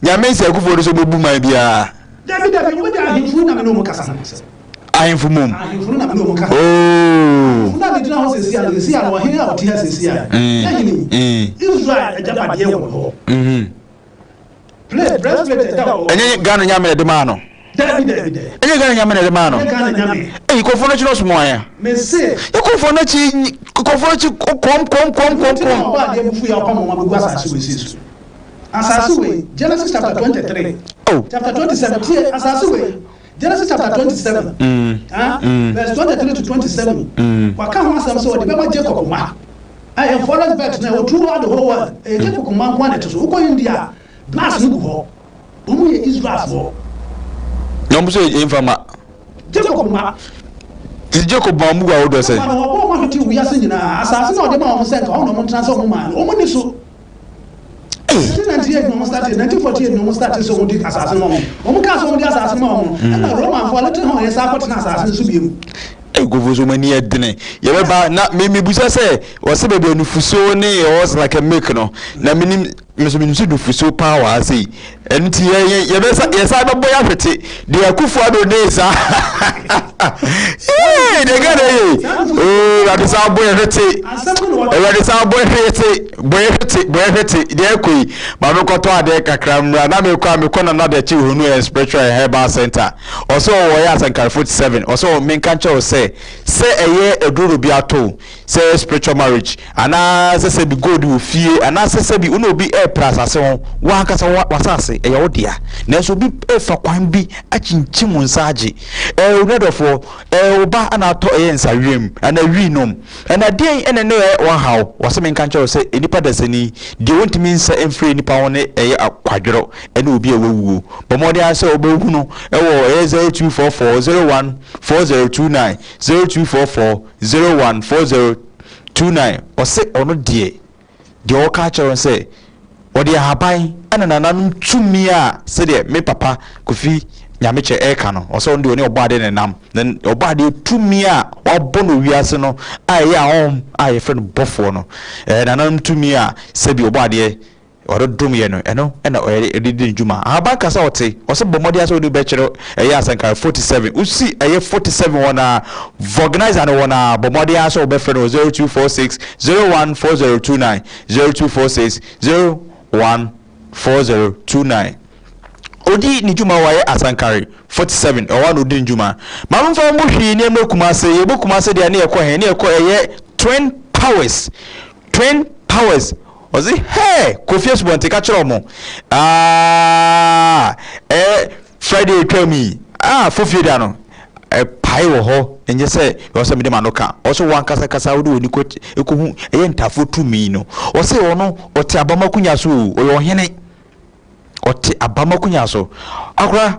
Nyame nsɛ Akufo-Addo sɛ ɔbɛbu man biara. Dabi dabi wɔn de ahemfo na me ne wɔn kasa ho asɛm. Ahemfo mom. Ahemfo no na me ne wɔn kasa. Ooo. Ahemfo no a megyina hɔ seesei a no, seesei a no, ɔhene a ɔte ha seesei a, yɛn hene yi, Israel agyapadeɛ wɔ hɔ. Plate, breastplate ɛda hɔ. Ɛnyɛ Ghana nyame na ɛde maa no. Dabi, dabi, dabi. Ɛnyɛ Ghana nyame na ɛde maa no. Ɛnyɛ Ghana nyame. Eyi kɔfo no akyi na ɔsom wɔn a. Mese. Yɛ kɔfo no akyi, kɔfo no akyi kɔm kɔm kɔm kɔm kɔm. Nti na ɔbɔ adeɛ bufu yɛ ɔpam wɔn abɛgu asase wɔ esi so. Asase wei, Genesis chapter 23. Oh. Chapter 27, tie, asase wei. Genesis chapter 27, ah, verse 23 to 27. Waka ho asɛm sɛ ɔde bɛma Jacob mma. Ɛyɛ forest belt na ɛwɔ throughout the whole world. Ɛyɛ Jacob mma nko ara na ɛte so. Wokɔ India a, blacks no gu hɔ. Wɔn yɛ Israelfoɔ. Na wɔn nso yɛ mfa ma. Jacob mma. Ti Jacob ma wɔn gu ahodoɔ sɛ. Wɔn na wɔbɔ wɔn ahwete wiase nyinaa. Asase na ɔde ma wɔn sɛ nka hɔ na wɔn ntena sɛ wɔn maa no. Wɔn ni so. 1998 na wɔn startee, 1948 na wɔn startee sɛ wɔn di asase no ma wɔn. Wɔn kaa sɛ wɔn di asase no ma wɔn no, ɛna Romanfoɔ a little horn yɛ san kɔ tena asase no so bio. Nkurɔfoɔ nso wɔn ani yɛ dene. Yɛbɛba na mebusa sɛ wɔsɛ baabi a nufusuo ne ɛwɔ like a milk no na menim me nso menim sɛ nufusuo paa wɔ ha sei. Ɛno nti yɛ yɛ yɛbɛsa yɛsa bɛbɔ yɛ ahwete deɛ Akufo Addo ne saa yee deɛ Ghana yɛ oo Awurade sa bɔ yɛ hwete Awurade sa bɔ yɛ hwete bɔ yɛ hwete bɔ yɛ hwete deɛ ɛkɔ yi maame kɔtɔ adeɛ kakra mmra na mekɔ a mekɔ Nana Adakye Honu yɛ spiritual and herbal center ɔsɛ ɔwɔ yɛ Asankare 47 ɔsɛ menka nkyerɛ wo sɛ sɛ ɛyɛ aduro bi ato sɛ ɛyɛ spiritual marriage anaa sɛ sɛbi gold wɔ fie anaa sɛ sɛbi wo ne obi repere asase ho, wo ankasa w'asase ɛyɛ wo dea, nanso obi refa kwan bi akyinkyim wo nsa agye. Ɛɛ onua dɔfoɔ, ɛɛ wo ba ana atɔ ɛyɛ nsawiem anaa wii nom, ɛna deɛn ɛna ɛnɛ ɛyɛ wahaw? Wɔsɛ menka nkyerɛ wo sɛ nnipa dasani, deɛ wɔntumi nsa mfiri nnipa ho ne ɛyɛ akwadworɔ ɛne obi a wawuo. Bɔ mmɔden ara sɛ wobɛhunu ɛwɔ ɛyɛ 0244 01 4029, 0244 014029 ɔse ɔno deɛ deɛ ɔka akyerɛ no sɛ ɔde ahaban ɛna nananom tumi a sɛdeɛ me papa Kofi Nyamekyɛ ɛka no ɔsɛ ɔno deɛ ɔne ɔbɔ adeɛ na ɛnam na ɔbɔ adeɛ tumi a wabɔ no wiase no a ɛyɛ ahɔhom a yɛfrɛ no bɔfoɔ no ɛɛ nananom tumi a sɛbi ɔbɔ adeɛ Ɔde dom yɛ no, ɛno na ɔyɛ de di ne dwuma. Ahaban ka sɛ ɔte, ɔse bɔ mmɔden ara sɛ wode bɛkyerɛ ɛyɛ Asankare 47. Wosi ɛyɛ 47 hɔ no ara, Vulcanizer no wɔ no ara, bɔ mmɔden ara sɛ wobɛfrɛ no wɔ 0246 014029, 0246 014029. Odi ne dwuma wɔ ɛyɛ Asankare 47, ɛhɔ ara na odi ne dwuma. Ma memfa wo mmɔ hwii ne yɛmmrɛ Kumase, yɛbɔ Kumase deɛ a ne yɛkɔ he? Ne yɛkɔ ɛyɛ Twin Powers, Twin Powers. Ɔse hɛɛ Kofi Asubɔnten ka kyerɛ ɔmo aah ɛɛ Friday atwa mu yi ah fofie da no ɛpae wɔ hɔ ɛnyɛ sɛ ɛwɔ sɛ mede m'ano ka. Ɔse wo ankasa kasa wode w'ani kɔ ɛkɔhu ɛyɛ ntafoɔ tumi no. Ɔse ɔno ɔte abam akonya so o, ɔyɛ ɔhene. Ɔte abam akonya so. Akora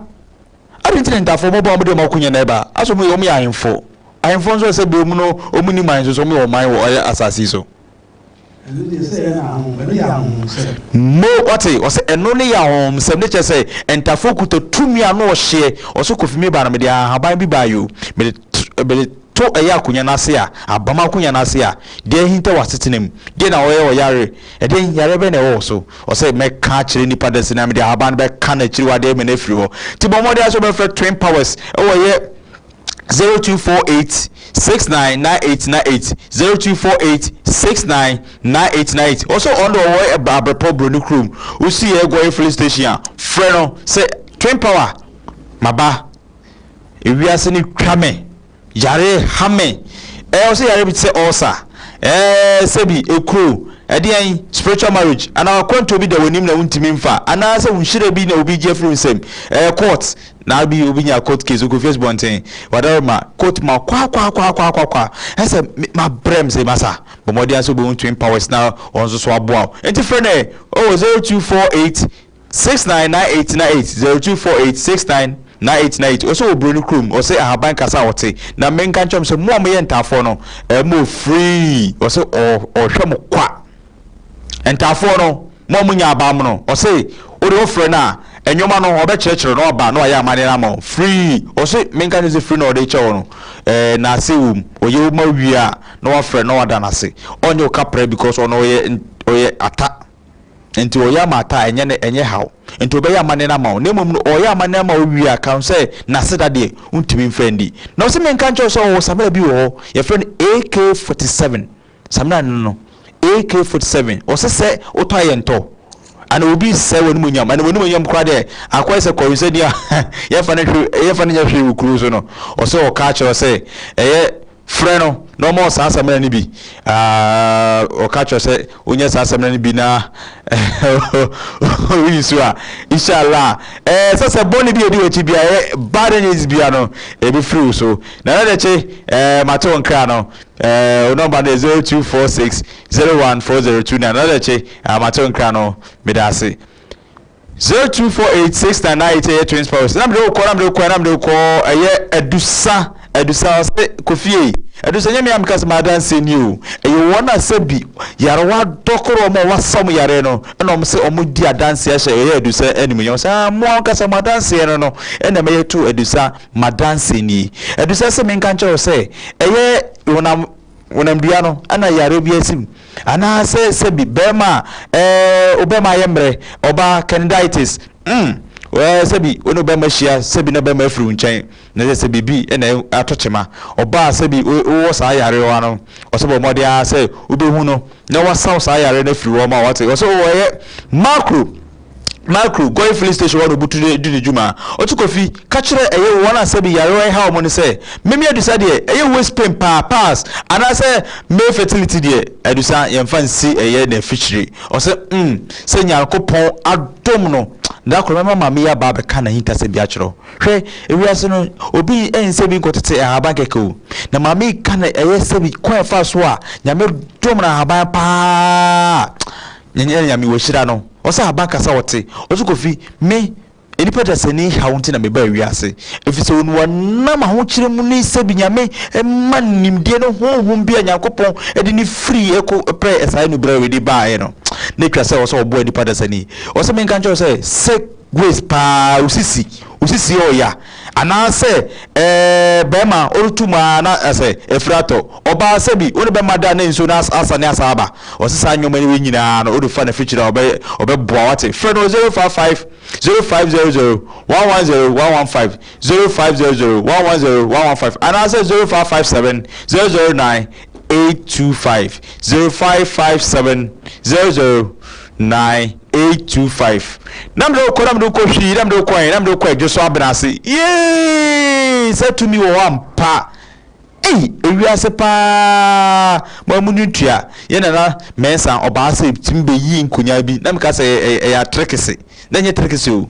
Adɛn nti na ntaafoɔ bɔbɔ a wɔde wɔn akonya na ɛba? Asɛ wɔn yɛ wɔn yɛ ahemfo. Ahemfo nso ɛsɛ bere mu no wɔn nni man nso so wɔn yɛ ɔman wɔ ɔyɛ asase yi so. Ɛno deɛ sɛ ɛyɛ na ahonhom, ɛno yɛ ahonhomsɛm. Mo, wate, ɔsɛ ɛno ne yɛ ahonhomsɛm, ne kyerɛ sɛ ntafoɔ kuta tumi a ano ɔhyeɛ. Ɔsɛ Kofi me ba no mede ahaban bi baeɛ o, mede mede to ɛyɛ akonya no ase a, abam akonya no ase a, deɛ ahinta wɔ asetena mu, deɛ na ɔyɛ ɔyare, ɛdeɛn yareɛ bɛn na ɛwɔ wo so? Ɔsɛ mɛka akyerɛ nipa dɛsɛ na mede ahaban no bɛka n'akyiriwadeɛ ama no afiri hɔ. Nti bɔ mmɔden ara sɛ wobɛfrɛ Twin Powers ɛwɔ yɛ 0248 699898 0248 699898. Ɔsɛ ɔno deɛ ɔwɔ Abrepɔ Broni kurom. Wosi yɛ Goye filling station a, frɛ no sɛ Twin Power maba ewiase no twa me. Yare ha me. Ɛɛ ɔsɛ yare bi te sɛ ulcer, ɛɛ sɛbi ekuro, ɛdeɛn, spiritual marriage, anaa akwantuo bi da w'anim na wontumi mfa, anaa sɛ wo nhyira bi na obi gye afiri wo nsam, ɛɛ court, na bi obi nya court case, okɔ fie asubɔnten, wadaroma, court ma kwa kwa kwa kwa kwa kwa, ɛsɛ ma brɛ m sɛ masa, bɔ mmɔden ara sɛ wobɛhu twin powers na wɔn nso so aboa wo. Nti frɛ no ɛ, oh 0248 699898 0248 699898 Ɔsɛ wɔ broni kurom ɔsɛ ahaban kasa a ɔte na menka nkyerɛ mo sɛ mo a moyɛ ntaafoɔ no eh, mo free ɔsɛ ɔhwɛ mo kwa ntaafoɔ no mo a monya abaa mo no ɔsɛ wode wofrɛ no a nneɛma no ɔbɛkyerɛkyerɛ na ɔba na wayɛ amanneɛ no ama wo free ɔsɛ menka nkyerɛ sɛ free na ɔde kyɛ wo no eh, na ase wom ɔyɛ wo ma wie a na wafrɛ na wada no ase ɔnyɛ wo kaprɛ because ɔno ɔyɛ ɔyɛ ata. Nti ɔyɛ ama ata a, ɛnyɛ ne, ɛnyɛ haw. Nti ɔbɛyɛ amanneɛ no ama wo. Na mmom no, ɔyɛ amanneɛ ama wo wie a, ka ho sɛ, n'aseda deɛ, wontumi mfa nni. Na ɔse menka nkyerɛ wo sɛ ɔwɔ samina bi wɔ hɔ, yɛfrɛ no AK-47. Samina no no, AK-47. Ɔse sɛ wotɔ a yɛntɔ. Ana obi sɛe w'animuonyam, ana w'animuonyam koraa deɛ, akɔyɛ sɛ kɔwensani a yɛmfa no hwe, yɛmfa no nyɛ hwee wɔ kuro so no. Ɔse ɔka akyerɛ wo sɛ, ɛyɛ Frɛ no na ɔma wo saa samina no bi. Ah, ɔka kyerɛ sɛ wonya saa samina no bi na woyi so a, inshallah, eh, sɛ sɛ bɔne bi a ɛdi w'akyi bia, eh, bad energies bia no, ɛbɛfiri wo so. Na na dɛkye, eh, mate wo nkra no, eh, wo nɔmba no yɛ 0246 014029. Na dɛkye, ah, mate wo nkra no, meda ase. 0248699 ɛyɛ twins powers na mede wokɔ na mede wokɔ na mede wokɔ ɛyɛ adusa adusa ɔsɛ kofie adusa nyɛ me a meka sɛ maadanseɛ ni o ɛyɛ wɔn a sɛ bi yarewa dɔkoro wɔn a wɔasa wɔn yareɛ no ɛna wɔn sɛ wɔn di adanseɛ ahyɛ ɛyɛ adusa animuonyam sɛ ah mo ankasa mo adanseɛ no no ɛna mɛyɛ to adusa madanseɛ ni adusa sɛ menka nkyerɛ wo sɛ ɛyɛ wɔnam honamdua no na yareɛ bi asi mu anaasɛ sɛbi bɛrima a ɛɛ wo bɛrima ayɛ mmerɛ ɔbaa candidiatis mm ɛɛ sɛbi wo ne wo bɛrima hyia sɛbi na bɛrima afiri wo nkyɛn na sɛ sɛ biribi na atɔ kyema ɔbaa sɛbi wowɔ saa yarewa no ɔsɛ bɔ mmɔden ara sɛ wobɛhu no na wasaw saa yareɛ no afiri hɔ ma wate ɔsɛ ɔyɛ macro Macro, Goy filling station hɔ na obutu de di ne dwuma. Ɔte Kofi, ka kyerɛ ɛyɛ wɔn a sɛbi yarewa ɛha wɔn no sɛ, Meme Adusa deɛ, ɛyɛ waist pain paa, pass, anaasɛ male fertility deɛ, Adusa, yɛmfa nsi ɛyɛ n'afikyire. Ɔse, mm, sɛ Nyankopɔn adom no, da koro mɛma maame yi aba abɛka n'ahintasɛm bi akyerɛ wo. Hwɛ, ewiase no, obi nsɛ bi nkɔtete ahaban kɛkɛ o. Na maame yi ka no ɛyɛ sɛbi kwan a ɛfa so a Nyame dom no ahaban paa. Nyɛ Nyame wahyira no. Ɔsɛ ahaban kasa ɔte. Ɔse Kofi, me, nnipa dasani haw nti na mebaa wiase. Efisɛ onua nam ahokyere mu ne sɛbi Nyame ma no nimdeɛ ne honhom bi a Nyankopɔn de no firii ɛko pɛɛ ɛsaeɛ no berɛ a wede baeɛ no. Na etwa sɛ ɔsɛ ɔboa nnipa dasani. Ɔse menka nkyerɛ wo sɛ, sɛ waist paa, wo sisi, wo sisi yɛ ɔya, anaasɛ ɛɛ bɛrima ɔretu mu ara na sɛ afiri atɔ, ɔbaa sɛbi wo ne bɛrima da na nsuo no asa ne asa aba. Ɔse saa nneɛma no wei nyinaa no wode fa n'afikyiri a ɔbɛ ɔbɛboa wate. Frɛ no 055 0500 110 115 0500 110 115 anaasɛ 0557 009 825 0557 009 825. Na mede wokɔ na mede wokɔ hwii na mede wokɔ ɛ na mede wokɔ adwo so abena ase yee sɛ tumi wɔ hɔ ampa. Ei, ewiase paa, mo a monni ntua. Yɛn nana Mensah, ɔbaa sɛ tumi bɛyii nkonyaa bi, na meka sɛ ɛyɛ ɛyɛ atrekese, na ɛnyɛ trekese o.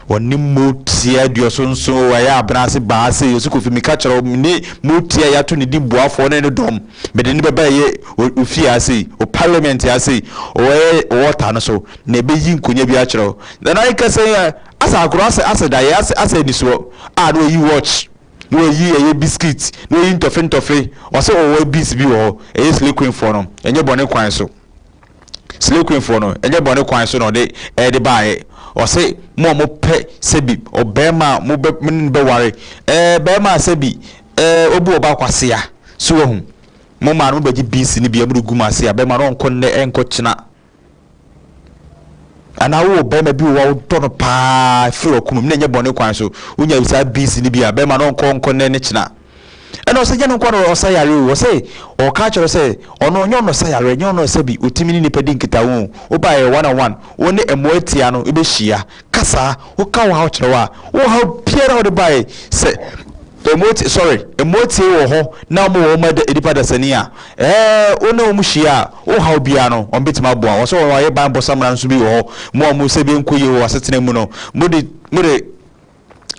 Ɔne motia aduɔso nson o, ɛyɛ abena ase baa sei, ɔsi Kofi meka kyerɛ wo, mene motia a yɛato ne din boafoɔ ne ne dɔm, mede no bɛba ɛyɛ ofie ha sei, o parliament ha sei, o ɛyɛ water no so, na ɛbɛyi nkonyaa bi akyerɛ wo. Nana yɛkasa yi a, asɛ agorɔ, asɛ asɛ daeɛ, asɛ asɛ anisoɔ, a na wayi watch. Na wayi ɛyɛ biscuit, na wayi ntɔfe ntɔfe, ɔsɛ ɔwɔ bis bi wɔ hɔ, ɛyɛ slay queen foɔ no, ɛnyɛ bɔne kwan so. Slay queen foɔ no, ɛnyɛ bɔne kwan so na ɔde ɛde baeɛ. Ɔsɛ mo a mopɛ sɛbi ɔbɛrima a mobɛ mo ne no bɛware, ɛɛ bɛrima a sɛbi ɛɛ obu ɔba kwasea, so wahu. Mo maa no mobɛgye bis no bi a mode gu mo ase a, bɛrima no ɔnkɔ nnɛ ɛnkɔ kyena. Anaa wowɔ barima bi wɔ hɔ a wodɔ no paa firi w'akoma mu na ɛnyɛ bɔne kwan so, wonya saa bees no bi a, bɛrima no ɔnkɔ nkɔ nnɛ ne kyena. Ɛna ɔsɛ nyɛ no nko na ɔsa yare o, ɔsɛ ɔka kyerɛ sɛ ɔno ɔnyɛ ɔno ɔsa yare, ɛnyɛ ɔno ɔsɛ bi, ɔtumi ne nipa di nkitaho o, woba yɛ one on one, wo ne mmoa tia no wobɛhyia, kasa, woka wo haw kyerɛ wo a, wo haw biara wode baeɛ sɛ Mmoa sorry, mmoa tie wɔ hɔ na wɔn wɔ wɔn ɛda nipa dasani a, ɛɛ wo ne wɔn hyia a, wo haw biara no, wɔn bɛtumi aboa. Wɔ sɛ wɔn ayɛ banbɔ samina nso bi wɔ hɔ, mo a mo sɛ bi nkɔ yie wɔ asetena mu no, mo de mo de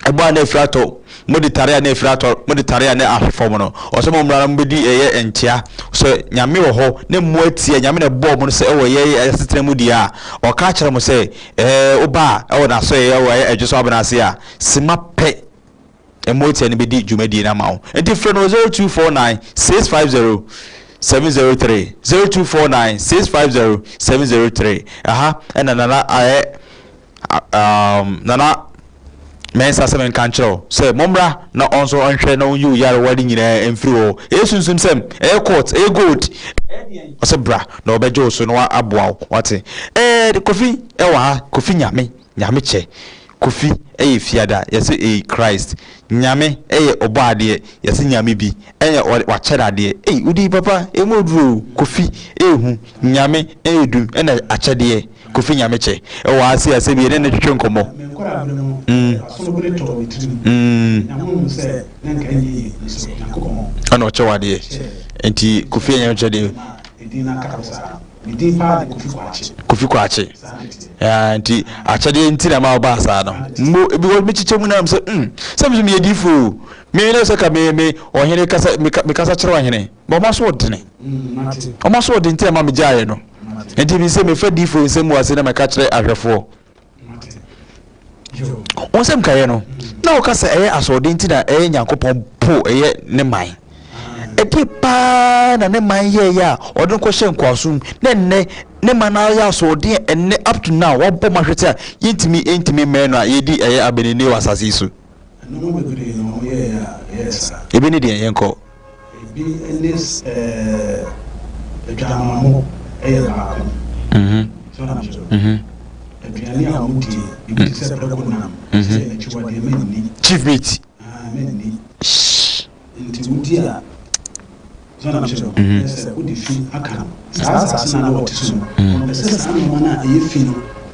ɛbɔ a na afiri atɔ, mo de tare a na afiri atɔ, mo de tare a na ahwe fam no, ɔsɛ mo mmra na mo bɛdi ɛyɛ nkyea. Sɛ Nyame wɔ hɔ na mmoa tie a Nyame na ɛbɔɔ mo no sɛ ɛwɔ yɛ asetena mu deɛ a, ɔka kyerɛ mo sɛ ɛɛ woba a ɛwɔ n'asɔeɛ ɛwɔ ɛyɛ ɛdwo so abena ase a, sima pɛ. Mmoatia no bɛdi dwumadie no ama wo. Nti frɛ no wɔ 0249 650 703, 0249 650 703. Ɛha ɛna Nana ayɛ um, Nana Mensah sɛ menka nkyerɛ wo sɛ mommra na ɔnso ɔnhwɛ na ɔnyi wo yarewa no nyinaa mfiri hɔ. Ɛyɛ sunsum sɛm, ɛyɛ court, ɛyɛ gold. Ɔsɛ bra na ɔbɛgye wo so na aboa wo. Wate? Ɛɛ Kofi ɛwɔ ha, Kofi Nyame. Nyame kyɛ. Kofi yɛ fiada yɛse ei Christ Nyame yɛ ɔbɔ adeɛ yɛse Nyame bi yɛ wakyɛ no adeɛ ei wodin papa emu oduro o Kofi ehu Nyame yɛ dum ɛna akyɛdeɛ Kofi Nyame kyɛ ɛwɔ ha sei a sɛbi yɛne no twetwe nkɔmmɔ Me nkwadaa-bere no, mm asono bere tɔɔ me tirim, mm na muhu sɛ na anka ɛnyɛ yiye, nanso Onyankopɔn ɛna ɔkyɛ wo adeɛ kyɛɛ nti Kofi yɛ Nyame kyɛ deɛ. maa edin no aka hɔ saa. Me din paa de Kofi Kwakye. Kofi Kwakye. Saa na ɛteɛ. Yeah, nti akyɛdeɛ nti na ma ɔbaa saa no. Mo because me kyekyɛ mu na sɛ mm sɛ me so meyɛ diifo o. Me na sɛ ka me me ɔhene kasa me me kasa kyerɛ ɔhene. Ba ɔma so ɔdene. Ɔma so ɔdene nti na ma me gyaeɛ no. Nti me sɛ mefa diifo nsɛm mu ase na mɛka kyerɛ ahwɛfoɔ. Wo nsɛm kaeɛ no, na woka sɛ ɛyɛ asoɔden nti na ɛyɛ Nyankopɔn po ɛyɛ ne man. Ɛdeɛ paa na ne man yɛɛyɛ a ɔde no kɔhyɛ nkoasom mu na ɛnnɛ ne man no ayɛ asoɔden a ɛnnɛ up to now wabɔ mu ahwete a yɛntumi ntumi mmɛn no a yɛdi ɛyɛ abenini wɔ asase yi so. Nnoɔma bebree na wɔyɛeɛ a ɛyɛɛ saa. Ebi ne deɛn? Yɛnkɔ. Ebi ne sɛ adwamammɔ yɛ baako. So na mekyerɛ wo? Aduane a wɔdie, ebi te sɛ prɛko nam, sɛ akyiwadeɛ menni. Chief meat. Ah, menni. Nti wodi a, so na mekyerɛ wo? Ɛyɛ sɛ wode fi aka no. Saa asase no a na wɔte so no, wɔmpɛ sɛ saa nnoɔma no a ɛyɛ fi no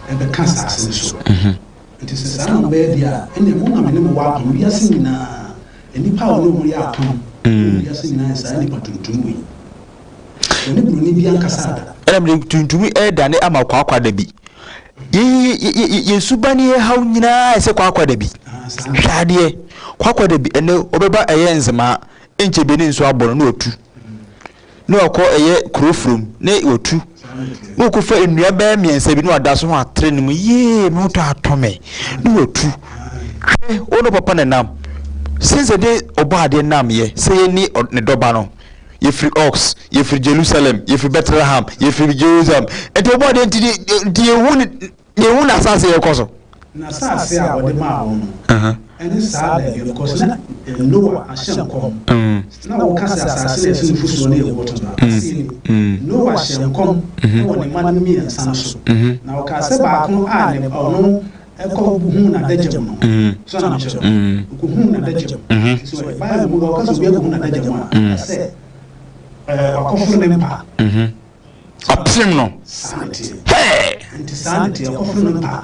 ɛbɛka asase no so. Nti sɛ saa na mobɛyɛ deɛ a, ɛnneɛ mo na me ne mo wɔ apam, wiase nyinaa. Nnipa a wɔne wɔn yɛ apam wɔ wiase nyinaa yɛ saa nnipa tuntum wei. Wɔne buroni bi ankasa da. Ɛna mede tuntum redane ama kwaakwaadabi. Yɛn suban ne yɛn haw nyinaa ayɛ sɛ kwaakwaadabi. Hwɛ adeɛ, kwaakwaadabi ɛnɛ ɔbɛba ɛyɛ nzemaa, ɛnkyɛ bi ne nso abɔ no na watu. Na wakɔ ɛyɛ kuro furom na watu. Na wakɔfa nnua bɛyɛ mmiɛnsa bi na wada so na watrɛ ne mu yee me ho tɔ atɔ me na watu. Hwɛ wo ne papa na nam. Since ɛde ɔbɔ adeɛ nam yɛ sɛ yɛni ne dɔba no. Yɛfiri Ox, yɛfiri Jerusalem, yɛfiri Bethlehem, yɛfiri Jerusalem. Nti ɔbɔ adeɛ nti nti yɛhu ne Yɛnhu n'asase a ɛkɔ so. N'asase a ɔde maa wɔn no, ɛne saa baabi no, because na Noa ahyɛ nkɔm. Na wɔka sɛ asase no a ɛso nufosuo ne ɛwoɔ to no, aseɛ ni. Noa hyɛɛ nkɔm wɔ ne mma no mmiɛnsa no so, na ɔkaa sɛ baako a ne ɔno kɔ huu n'adagya mu no, so na mekyerɛ no, ɔkɔhuu n'adagya mu. Nti so Bible mu wɔka sɛ obi akɔhu n'adagya mu a, ɛka sɛ wakɔforo ne mpa. Apem no. Saa na ɛteɛ. Hey! Nti saa na ɛteɛ, ɔkɔforo ne mpa.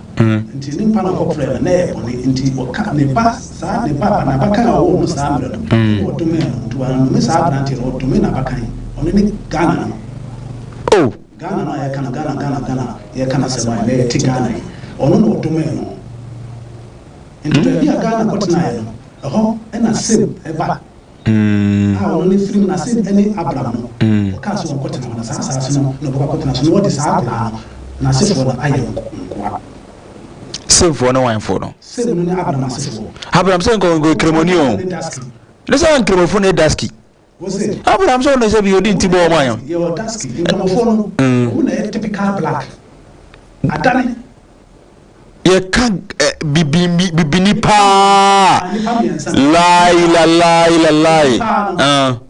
Nti ne mpa na ɔkɔfrɛ no, na ɛyɛ bɔne. Nti ɔka ne ba, saa ne ba ba, n'abakan a ɔwoo no saa mmerɛ no, ɛna ɔdomee no. Nti wannome saa aberanteɛ no, ɔdomee n'abakan. Ɔno ne Ghana no. Oh! Ghana no a yɛka no, Ghana, Ghana, Ghana, yɛka n'asɛm a ɛnnɛ yɛte Ghana yi, ɔno na ɔdomee no. Nti baabi a Ghana kɔtenaeɛ no, ɛhɔ na Sem ba. A ɔno ne firim n'ase ne Abram no, ɔkaa sɛ ɔnkɔtena hɔ, na saa asase no na ɔbɛkɔ akɔtena so, na wɔde saa akwadaa no n'asefoɔ no ayɛ nkoa. Semfoɔ ne wanfoɔ no? Sem no ne Abram asefoɔ. Abram sɛ nkɔ nkɔ kremoni o. Ne sɛ nkremofo ne daski. Abraham sɛ ɔno sɛ bi odi nti bɔ ɔmo ayɔ. Yɛwɔ daski nkramofoɔ no, wɔn na yɛ typical black. Adane. Yɛka bibini bibini paa lai la lai la lai.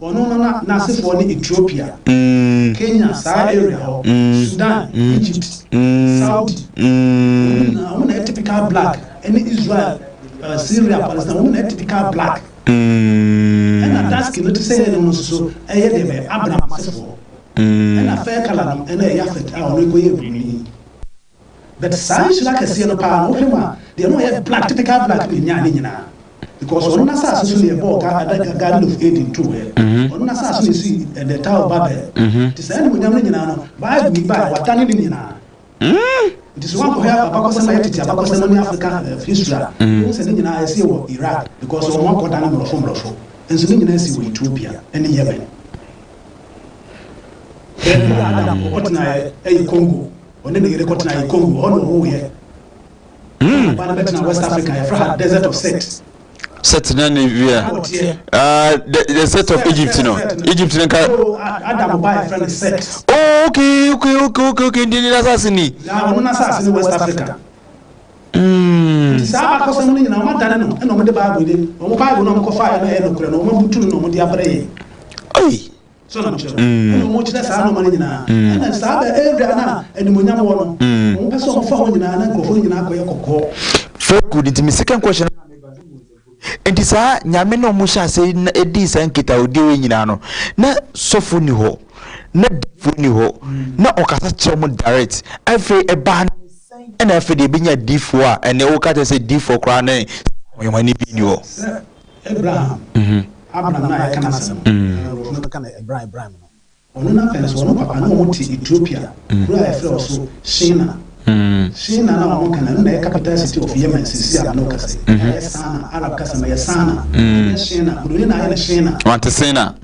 Ɔno no na n'asefoɔ ne Ethiopia, Kenya saa area hɔ, Sudan, Egypt, Saudi. Wɔn nyinaa wɔn na yɛ typical black ɛne Israel, Syria, Palestine wɔn na yɛ typical black. Ɛna dark skin no te sɛ yɛn no nso so ɛyɛ deɛ bɛyɛ Abraham asefoɔ. Ɛna fair colour no ɛna ɛyɛ Yafet a ɔno kɔyɛ broni. But saa nhyira kɛseɛ no paa no wohwɛ mu a deɛ na ɔyɛ black typical black na ɛnyaa ne nyinaa because ɔno n'asaase so na yɛbɔɔ Garden of Eden too ɛ. Ɔno n'asaase na ɛsii the Tower of Babel. Nti saa animuonyam no nyinaa no Bible yi baeɛ wadane ne nyinaa. Nti sɛ woankɔhwɛ abakɔsɛm a ɛyɛ tete abakɔsɛm ne Africa history a wobɛhu sɛ ne nyinaa ɛsie wɔ Iraq because wɔn akɔdane mmorɔfo mmorɔfo nso ne nyinaa si wɔ Ethiopia ne Yemen. Baabi a Adam kɔtenaeɛ yɛ Congo. Ɔne ne yere kɔtenaeɛ Congo, hɔ na ɔwoeɛ. Ɛna ɔba no bɛtena West Africa, yɛfrɛ ha Desert of Set. Set na ne wia. Ah, the Set of Egypt no. Egypt no nka. Oh, Adam ba yɛfrɛ no Set. Oh, okay. Ndi ne n'asase ni. Na ɔno n'asase ne West Africa. Nti saa abakɔsɛm no nyinaa wɔn adane no ɛna wɔn de Bible de wɔn Bible no a wɔn kɔfaeɛ no ɛyɛ nokorɛ no wɔn abutu no na wɔn de abrɛ yɛn. Oi. So na mekyerɛ no? Ɛna wɔn kyerɛ saa nneɛma no nyinaa. Ɛna saa bɛ area no a animuonyam wɔ no, wɔn pɛ sɛ wɔn fa hɔ nyinaa na nkurɔfoɔ no nyinaa akɔyɛ kɔkɔɔ. Very good. Nti me second question nti saa nyame na ɔmo hyɛ ase na edi saa nkitahodie wei nyinaa no na sɔfo ni hɔ na difo ni hɔ na ɔkasa kyerɛ ɔmo direct afei ɛbaa ɛna afei deɛ ebenya difoɔ a ɛnɛ woka kyerɛ sɛ difoɔ koraa ne ɔyɔmani bi ni hɔ. Sɛ Abraham, Abram no a yɛka n'asɛm no, nkurɔfo no ka no Abram, Abram no, ɔno n'afɛn so, ɔno papa ne wɔn te Ethiopia, kuro a yɛfrɛ hɔ so Shina. Shina no a wɔka no, ɛno na ɛyɛ capital city of Yemen seesei a me ne wo kasa yi. Ɛyɛ Sana, Arab kasa mu ɛyɛ Sana, ɛnyɛ Shina, Buroni na ayɛ no Shina. Wante Sina.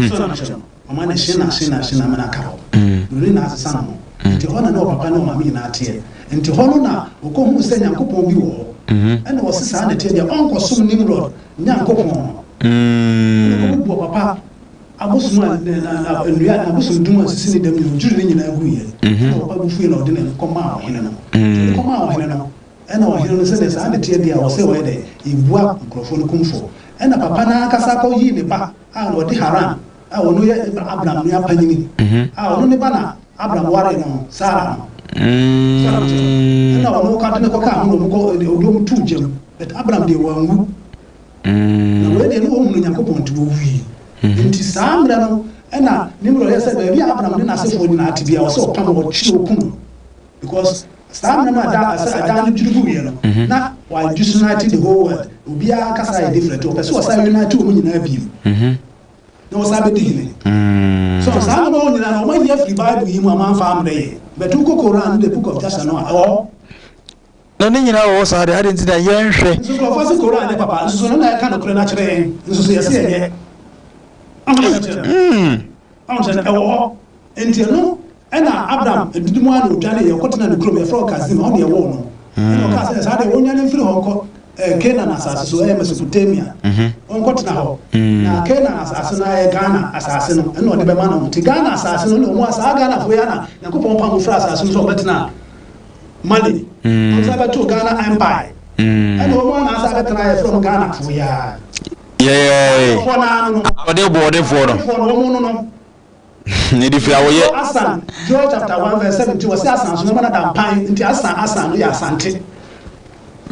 So na mekyerɛ no? Ɔma no Shina, Shina, Shina ama no aka hɔ. Buroni na asesa no ho. Nti hɔ na ne ɔpapa ne ɔmaame nyinaa teɛ. Nti hɔ no na ɔkɔhuu sɛ Nyankopɔn bi wɔ hɔ. Ɛna ɔse saa na ɛteɛ deɛ ɔnkɔsom Nimrod Nyankopɔn no. Ɛna ɔkɔbubu ɔpapa abosom a nnua n'abosom dum a esisi ne dɛm nyinaa, ɔdwiri ne nyinaa guiɛ. Ɛna ɔpapa bo fuiɛ na ɔde ne kɔmaa ɔhene no. Nti ɔde kɔmaa ɔhene no, ɛna ɔhene no sɛdeɛ saa na ɛteɛ deɛ a ɔsɛ ɔyɛ dɛ, yɛbua nkurɔfoɔ no kumfɔ. Ɛna papa no ankasa kɔyii ne ba a na ɔde Haran a ɔno yɛ Abram nua panyini, a ɔno ne ba na Abram waree no, Sara no. Sara no kyerɛ no. Ɛna ɔno ka de no kɔkaa ho na ɔmo kɔ ɔde ɔmo too gya mu. But Abram deɛ wanwu. Na wei deɛ ne ɔhunu Nyankopɔn nti owui. Nti saa mmerɛ no ɛna Nimrod yɛ sɛ baabi a Abram ne n'asefoɔ nyinaa te biara ɔsɛ ɔpam ɔkyere ɔku no. Because saa mmerɛ no a da sɛ adan no dwiri guiɛ no na wa disunite the whole world. Obiara kasa yɛ different. Ɔpɛ sɛ ɔsan unite wɔn nyinaa bio. Na wɔsan bɛdi hene. So saa nneɛma wɔ nyinaa no wɔayi afiri Bible yi mu a wɔamfa ammrɛ yɛn. But wokɔ Koran ne the book of Jasher no a, ɛwɔ hɔ. Na ne nyinaa wɔ hɔ saa deɛ, adɛn nti na yɛnhwɛ? Nso nkurɔfoɔ se Koran nyɛ papa, nso so no na ɛka nokorɛ no akyerɛ yɛn, nso so yɛse ɛnyɛ. Ɔho na ɛkyerɛ no. Ɔho kyerɛ no, ɛwɔ hɔ. Enti ɛno Ɛnna Abram adidi mu ara na ɔdwaneeɛ, ɔkɔtenaa ne kurom, yɛfrɛ hɔ Kasdim, ɛhɔ na yɛwoo no. Ɛnna ɔkaa sɛ, Saa deɛ, wɔnnwane mfiri hɔ nkɔ Kanaan asase so, ɛyɛ Mesopotamia, wɔnkɔtena hɔ. Na Kanaan asase no ayɛ Ghana asase no, ɛnna ɔde bɛma no. Nti Ghana asase no, ɛnna wɔn a saa Ghanafoɔ yi ara na Nyankopɔn pam wɔn firii asase no so a wɔbɛtenaa Mali, wɔsan bɛtoo Ghana Empire. Ɛnna wɔn ara na asan bɛtena a yɛfrɛ wɔn Ghanafoɔ yi ara. Yɛɛ Ghanafoɔ no ara no no. Ɔdebɔɔdefoɔ no. Ɔdefoɔ no, wɔn no no. Ne de firi awoyɛ. Asan, Joel chapter 1 verse 17, wɔsi asan so na ɔma no da mpan, nti asan asan no yɛ asante.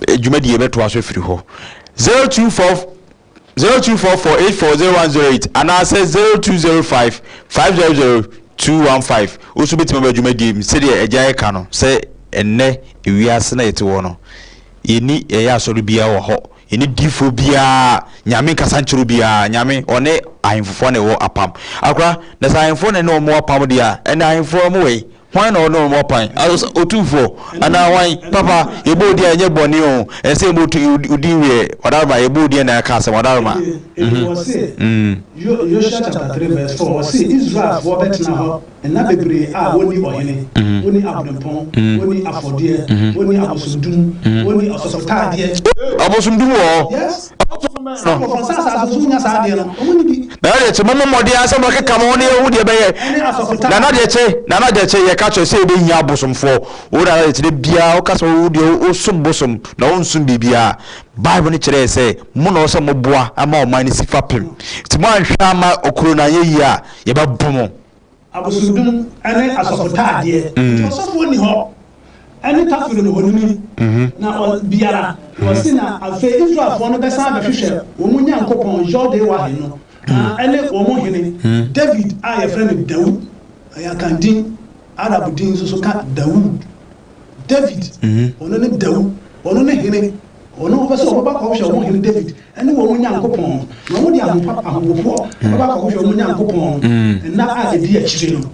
Dwumadie bɛtoa so afiri hɔ 024 0244 840108 anaasɛ 0205 500 215. Wo nso bɛtumi aba dwumadie mu sɛdeɛ agya ɛka no sɛ. ɛnnɛ ewiase na yɛte wɔ no, yɛnni yɛyɛ asɔre biara wɔ hɔ, yɛnni difoɔ biara, Nyame nkasa nkyerɛ obiara, Nyame ɔne ahemfofoɔ na ɛwɔ apam. Akora, na sɛ ahemfoɔ na ɛne wɔn wɔ apam deɛ a, ɛnna ahemfoɔ wɔn wɔ he? Hwan na ɔne wɔn wɔ apam? Otumfoɔ anaa hwan? Papa, yɛbɔ odin a ɛnyɛ bɔne o, ɛsɛ sɛ yɛbɔ odin wiɛ, Ɔdaroma, yɛbɔ odin a na yɛaka asɛm, Ɔdaroma. Enti wɔse, Yosua chapter 3 verse 4, wɔse Israelfoɔ bɛtena hɔ Nna bebree a wonni ɔhene, wonni abirɛmpɔn, wonni afɔdeɛ, wonni abosomdum, wonni ɔsɔfotaadeɛ. Abosomdum wɔ hɔ? Yes. Saa nkurɔfoɔ no, saa asase no so wonya saa adeɛ no, wɔn nni bi. Na deɛ kye, mommɔ mmɔden ara sɛ mobɛkeka mo ho na yɛahu deɛ ɛbɛyɛ. Ɛne asɔfotaadeɛ. Nana deɛ kye, Nana deɛ kye, yɛka kyerɛ sɛ yɛbɛhia abosomfoɔ. Wo Nana deɛ kye, da biara woka sɛ wo deɛ wosom bosom na wonsom biribiara. Bible no kyerɛ yɛ sɛ mo na ɛwɔ sɛ moboa ma ɔman no si fapem. Nti moanhwɛ amma kuro no anyɛ yie a, yɛbɛbo mo. Abosomdom ne asɔfotaadeɛ. Nti ɔsɔfoɔ nni hɔ, ne tafere no honini na biara. Na ɔse, na afei Israelfoɔ no bɛsan abɛhwehwɛ wɔn Nyankopɔn Yɔdewahe no, na ɛne wɔn hene David a yɛfrɛ no Daud, ɛyɛ Akan din, Arab din nso so ka Daud. David, ɔno ne Dawu, ɔno ne hene, ɔno ɔpɛ sɛ ɔbɛba akɔhwehwɛ wɔn hene David ne wɔn Nyankopɔn no, na wɔde ahopa ahopopoɔ bɛba akɔhwehwɛ wɔn Nyankopɔn no nna a ɛdi akyire no.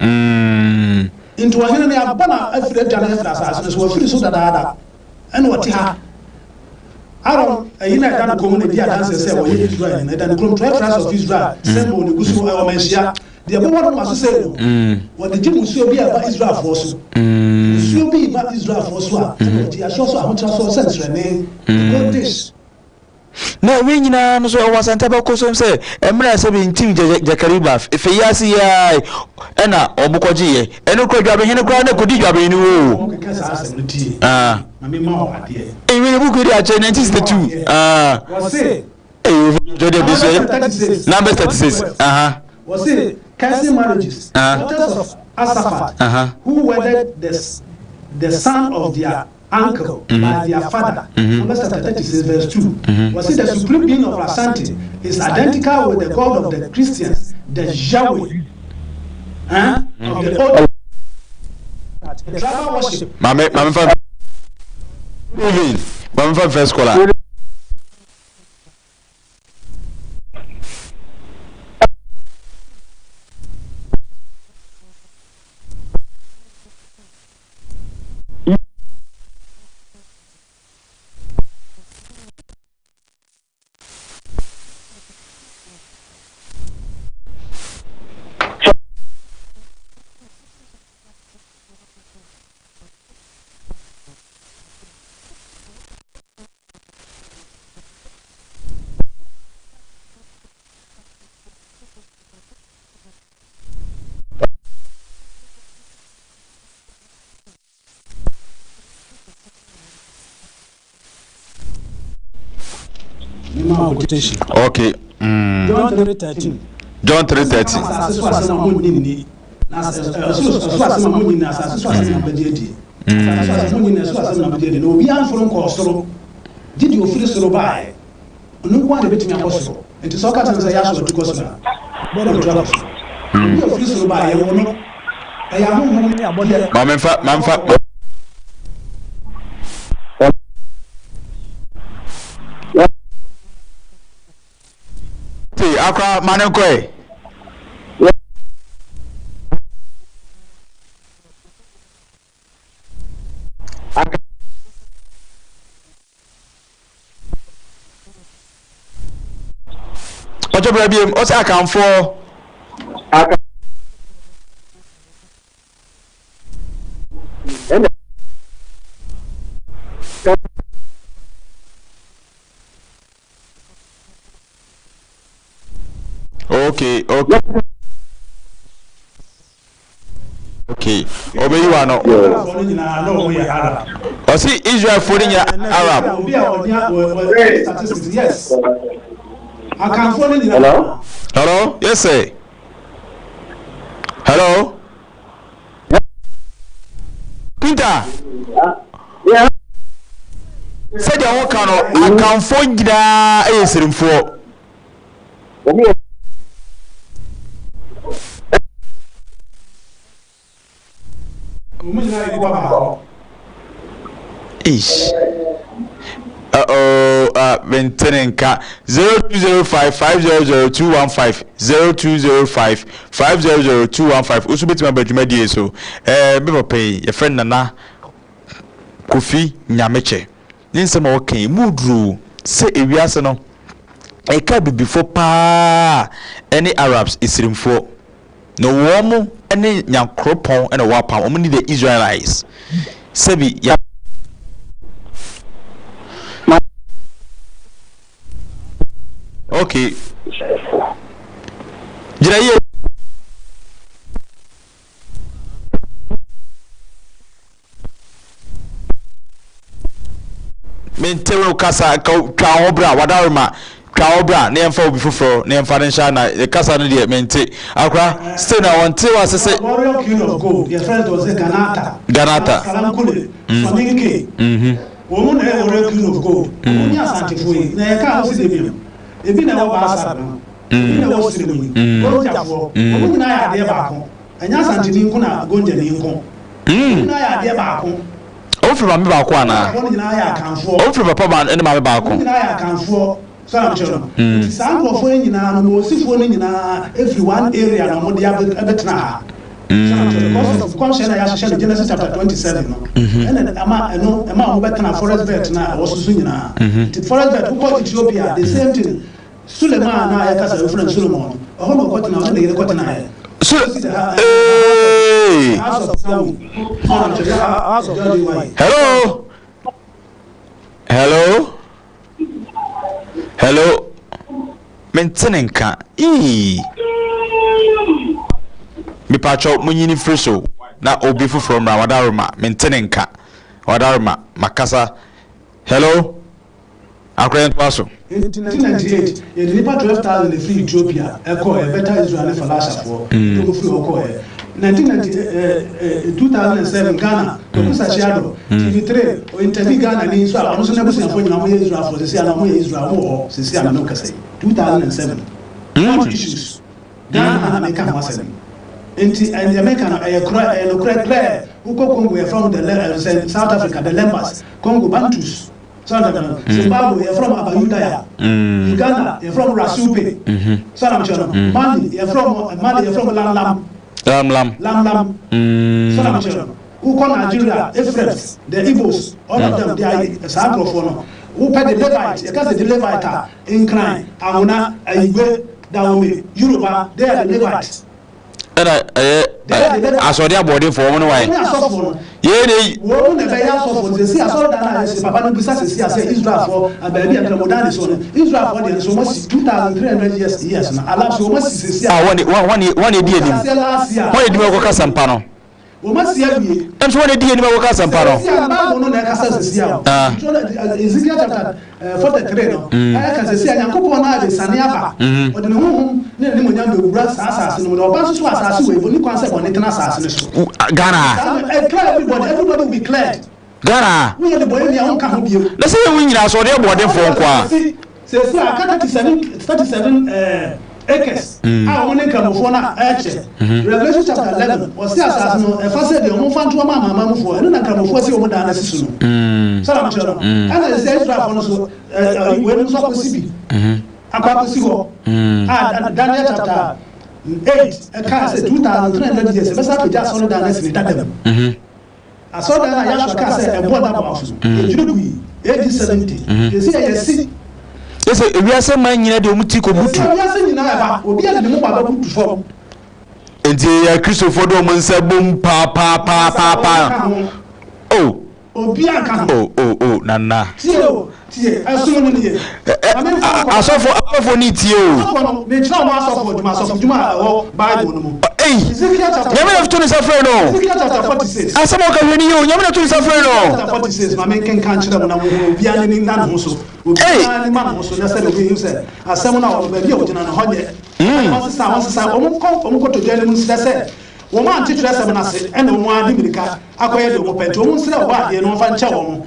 Nti ɔhene no yɛabɔ no afiri adwane afiri asase no so, wafiri so dadaada, ɛna ɔte ha. Aaron ayi no a ɛda ne kɔn mu na ɛdi adanseɛ sɛ ɔyɛ Israelni no, ɛda ne kurom, 12 tribes of Israel symbol na ɛgu so, ɛwɔ manhyia. Deɛ ɛbobɔ no ma so sei no, wɔde gye mmusuo bi a ɛba Israelfoɔ so. Mmusuo bi reba Israelfoɔ so a, ɛna wɔgye asoɔ so ahokyerɛ so sɛ nsrɛnee, the gold dish. Na wei nyinaa no so ɛwɔ Asante abakɔsɛm sɛ mmerɛ a sɛbi Ntim Gyakariba fɛ yi ase yi ara ɛna wɔn kɔgyeeɛ. Ɛno koraa Dwabehene koraa na ɛkɔdi Dwabehene hɔ o. Wɔn keka saa asɛm no tie. Ah. Ma me ma wo adeɛ. Ewi ne book yi de akyɛ 1962. Ah. Wɔse. Eyi jɔjɔ bi sɛ Numbers 36. Aha. Wɔse cursing marriages. Daughters of Asaphat uh -huh. who wedded the, the son of their uncle mm -hmm. by their father. Mm -hmm. Numbers chapter 36 verse 2. Mm -hmm. Wɔse the supreme being of Asante is identical with the God of the Christians, the Yahweh. Huh? Of the old the tribal worship. Mame, mame fa. Even, mame fa first caller. Okay. Mm. John 3:13. John 3:13. Asase so asɛm a monnye nni. Na ɛsoro asɛm a monnye nni, asase so asɛm na mobɛgye adi. Asase so asɛm monnye nni, ɛsoro asɛm na mobɛgye adi. Na obiara mforo nkɔɔ soro, gye deɛ ɔfiri soro baeɛ. Ɔno nko ara na ɛbɛtumi akɔ soro. Enti sɛ ɔka kyerɛ me sɛ yɛ aso atu kɔ soro a, bɔ na ɔtu akɔ soro. Obi a ɔfiri soro baeɛ, yɛwoo no. Ɛyɛ ahonhom ne abɔdeɛ. Ma memfa, ma memfa. Te akora ma ne nkɔe. Ɔtɔ bra biem ɔsɛ akanfoɔ. Aka. Ɛna. Okay, okay. Okay, ɔbɛyi wa no. Ɔsi Israelfoɔ no nyinaa Arab. Hello. Hello, yes sir. Hello. Peter. Sɛdeɛ woka no, Akanfoɔ nyinaa yɛ Sirimfoɔ. Wɔn nyinaa yɛ nipa baako. Eish. Uh oh, mente ne nka. 0205 500 215 0205 500 215. Wo nso bɛtumi aba dwumadie so. Eh, me papa yi, yɛfrɛ no Nana Kofi Nyamekyɛ. Ne nsɛm a ɔka yi, mu duru sɛ ewiase no, ɛka abibifoɔ paa ɛne Arabs, Esirimfoɔ. Na wɔn ne Nyankoropɔn na wɔwɔ apam, wɔn ne the Israelites. Sɛbi ya. Okay. Gyina yie. Mente wo kasa ka twa ho bra wadaroma twa ho bra na yɛmfa obi foforɔ na yɛmfa no nhyɛ na kasa no deɛ mente akora still na wɔnte wo ase sɛ Warrior Queen of Gold yɛfrɛ no sɛ Ganata Ganata Kalankule Soninke wɔn na ɛyɛ Warrior Queen of Gold wɔn ne Asantefoɔ yi na yɛka a wɔsi dɛm ebi na ɛwɔ Baasa no ebi na ɛwɔ Siremu yi Gonjafoɔ wɔn nyinaa yɛ adeɛ baako. Ɛnyɛ Asanteni nko na Gonjani nko. Wɔn nyinaa yɛ adeɛ baako. Wɔn firi maame baako anaa? Gonjafoɔ no nyinaa yɛ Akanfoɔ. Wɔn firi papa ne maame baako. Wɔn nyinaa yɛ Akanfoɔ. So na mekyerɛ no? Nti saa nkurɔfoɔ yi nyinaa no, Mosifoɔ no nyinaa firi one area na wɔde abɛtena ha. So na mekyerɛ no? Because of nkɔmhyɛ no a yɛahyehyɛ no Genesis chapter 27 no, ɛna ɛma ɛno ɛma wɔbɛtena forest belt no a ɛwɔ so so nyinaa. Nti forest belt, wokɔ Ethiopia, the same thing. Suleman a yɛka sɛ wɔfrɛ no Solomon no, ɛhɔ na ɔkɔtena, ɔne ne yere kɔtenaeɛ. So, hey! Hello? Hello? Hello? Mente ne nka. Ii. Mepatwɔ munyini firi so na obi foforɔ mmra wadaroma mente ne nka. Wadaroma makasa. Hello? Akora yɛntoa so. Enti 1998, yɛde nnipa 12,000 na ɛfiri Ethiopia kɔeɛ, Beta Israel ne Falashafoɔ, de wɔn firi hɔ kɔeɛ. 2007, Ghana, Kwaku Sakyi-Addo, TV3, ɔ interview Ghanani nso a ɔno nso n'abusuafoɔ nyinaa wɔyɛ Israelfoɔ seesei a na wɔyɛ Israel, wɔwɔ hɔ seesei a me ne wo kasa yi. 2007, Court issues, Ghana ha na meka ho asɛm yi. Enti deɛ meka no ɛyɛ korɛ, ɛyɛ nokorɛ klɛɛ. Wokɔ Congo yɛfrɛ wɔn the, sɛ South Africa, the Lembas, Congo, Bantus. Zimbabwe yɛfrɛ wɔn Abayudaya, Uganda yɛfrɛ wɔn Rasupe, sɛ na mekyerɛ no, Mali yɛfrɛ wɔn Mali yɛfrɛ wɔn Lamlam. Lamlam. Lamlam. Sɛ na mekyerɛ no. Wokɔ Nigeria, Ephraim's, the Igbos, all of them, they are saa nkurɔfoɔ no. Wopɛ the Levite, yɛka sɛ the Levite a, Nkran, Anwona, Ayigbe, Dahomey, Yoruba, they are the Levites. Ɛna ɛyɛ asɔre aboɔdenfoɔ wɔn ne wan? Yei ne. Wɔn na ɛbɛyɛ asɔfoɔ no sɛsi asɔredan no a yɛsi papa no bisa sɛsi a sɛ Israelfoɔ baabi a nkramodan ne soɔ no Israelfoɔ deɛ no so wɔn asi 2300 years years no alapse wɔn asi sɛsi a. Wɔn wɔn wɔn edi anim wɔn edi mu ɛkɔ kasa mpa no. Wɔn asi awie. Ɛm sɛ wɔn edi anim ɛkɔ kasa mpa no. Sɛsi a Bible no na ɛkasa sɛsi a. Ezekiel chapter 43 no, ɛka sɛ, Sɛ Nyankopɔn no ara besiane aba, ɔde ne honhom ne n'animuonyam bewura saa asase no mu, na ɔba nso so a asase wei, onni kwan sɛ bɔne tena asase no so. Ghana. Saa no, ɛ clear everybody, everybody will be cleared. Ghana. Woyɛ nnebɔneyɛni a, wonka ho bio. Na sɛ yɛn nyinaa asoɔden aboɔdenfoɔ nko a. Seesei aka 37, 37 ɛɛ acres a wɔn ne Nkramofoɔ no a ɛrekyɛ. Revelation chapter 11, ɔse asase no, ɛfa sɛ deɛ wɔmfa nto ɔma amanaman mufoɔ, ɛno na Nkramofoɔ asi wɔn dan no asi so no. Sɛ na mekyerɛ no? Ɛna ɛsɛ Israelfoɔ no so, ɛɛ wei no nso akɔsi bi, akɔ akɔsi hɔ, a Daniel chapter 8 ɛkaa sɛ 2300 years ɛbɛsa apagya asɔredan no asi ne dada mu. Asɔrdan a Yahshua kaa sɛ ɛboɔ n'aboafo no, yɛdwiri gui, AD 70. Seesei ɛyɛ si. Kyerɛ sɛ ewiase man nyinaa de wɔn ti kɔbutu. Seesei wiase nyinaa ɛba, obiara de ne moma bɛbutu fam. Enti ɛyɛ Akristofoɔ de wɔn nsa bom paapaapaapaa. Oh. Obiara nka ho. Oh, oh, oh, nana. Tie o, tie, ɛsono no nie. Ma memfa nkɔ. Asɔfo, asɔfo ni tie o. Asɔfo no, mekyerɛ wɔn asɔfo adwuma, asɔfo adwuma a ɛwɔ Bible no mu. Ei, Ezekiel chapter. Nyame na to ne nsa frɛ no. Ezekiel chapter 46. Asɛm a ɔka hwɛ ni yie o, Nyame na to ne nsa frɛ no. Ezekiel chapter 46, ma menkenka nkyerɛ mo na monhunu, obiara n'ani nna ne ho so. Obiara ani ma ne ho so na sɛdeɛ obi hu sɛ asɛm no a ɔwɔ baabi a ɔgyina no hɔ nyɛ. Wɔnsesa, wɔnsesa, wɔn nkɔ wɔn nkotodwe anim nsrɛ sɛ wɔn ante twerɛsɛm no ase ɛna wɔn ara de mmirika akɔyɛ deɛ wɔpɛ nti wɔn nsrɛ Ɔbɔadeɛ no ɔmfa nkyɛ wɔn.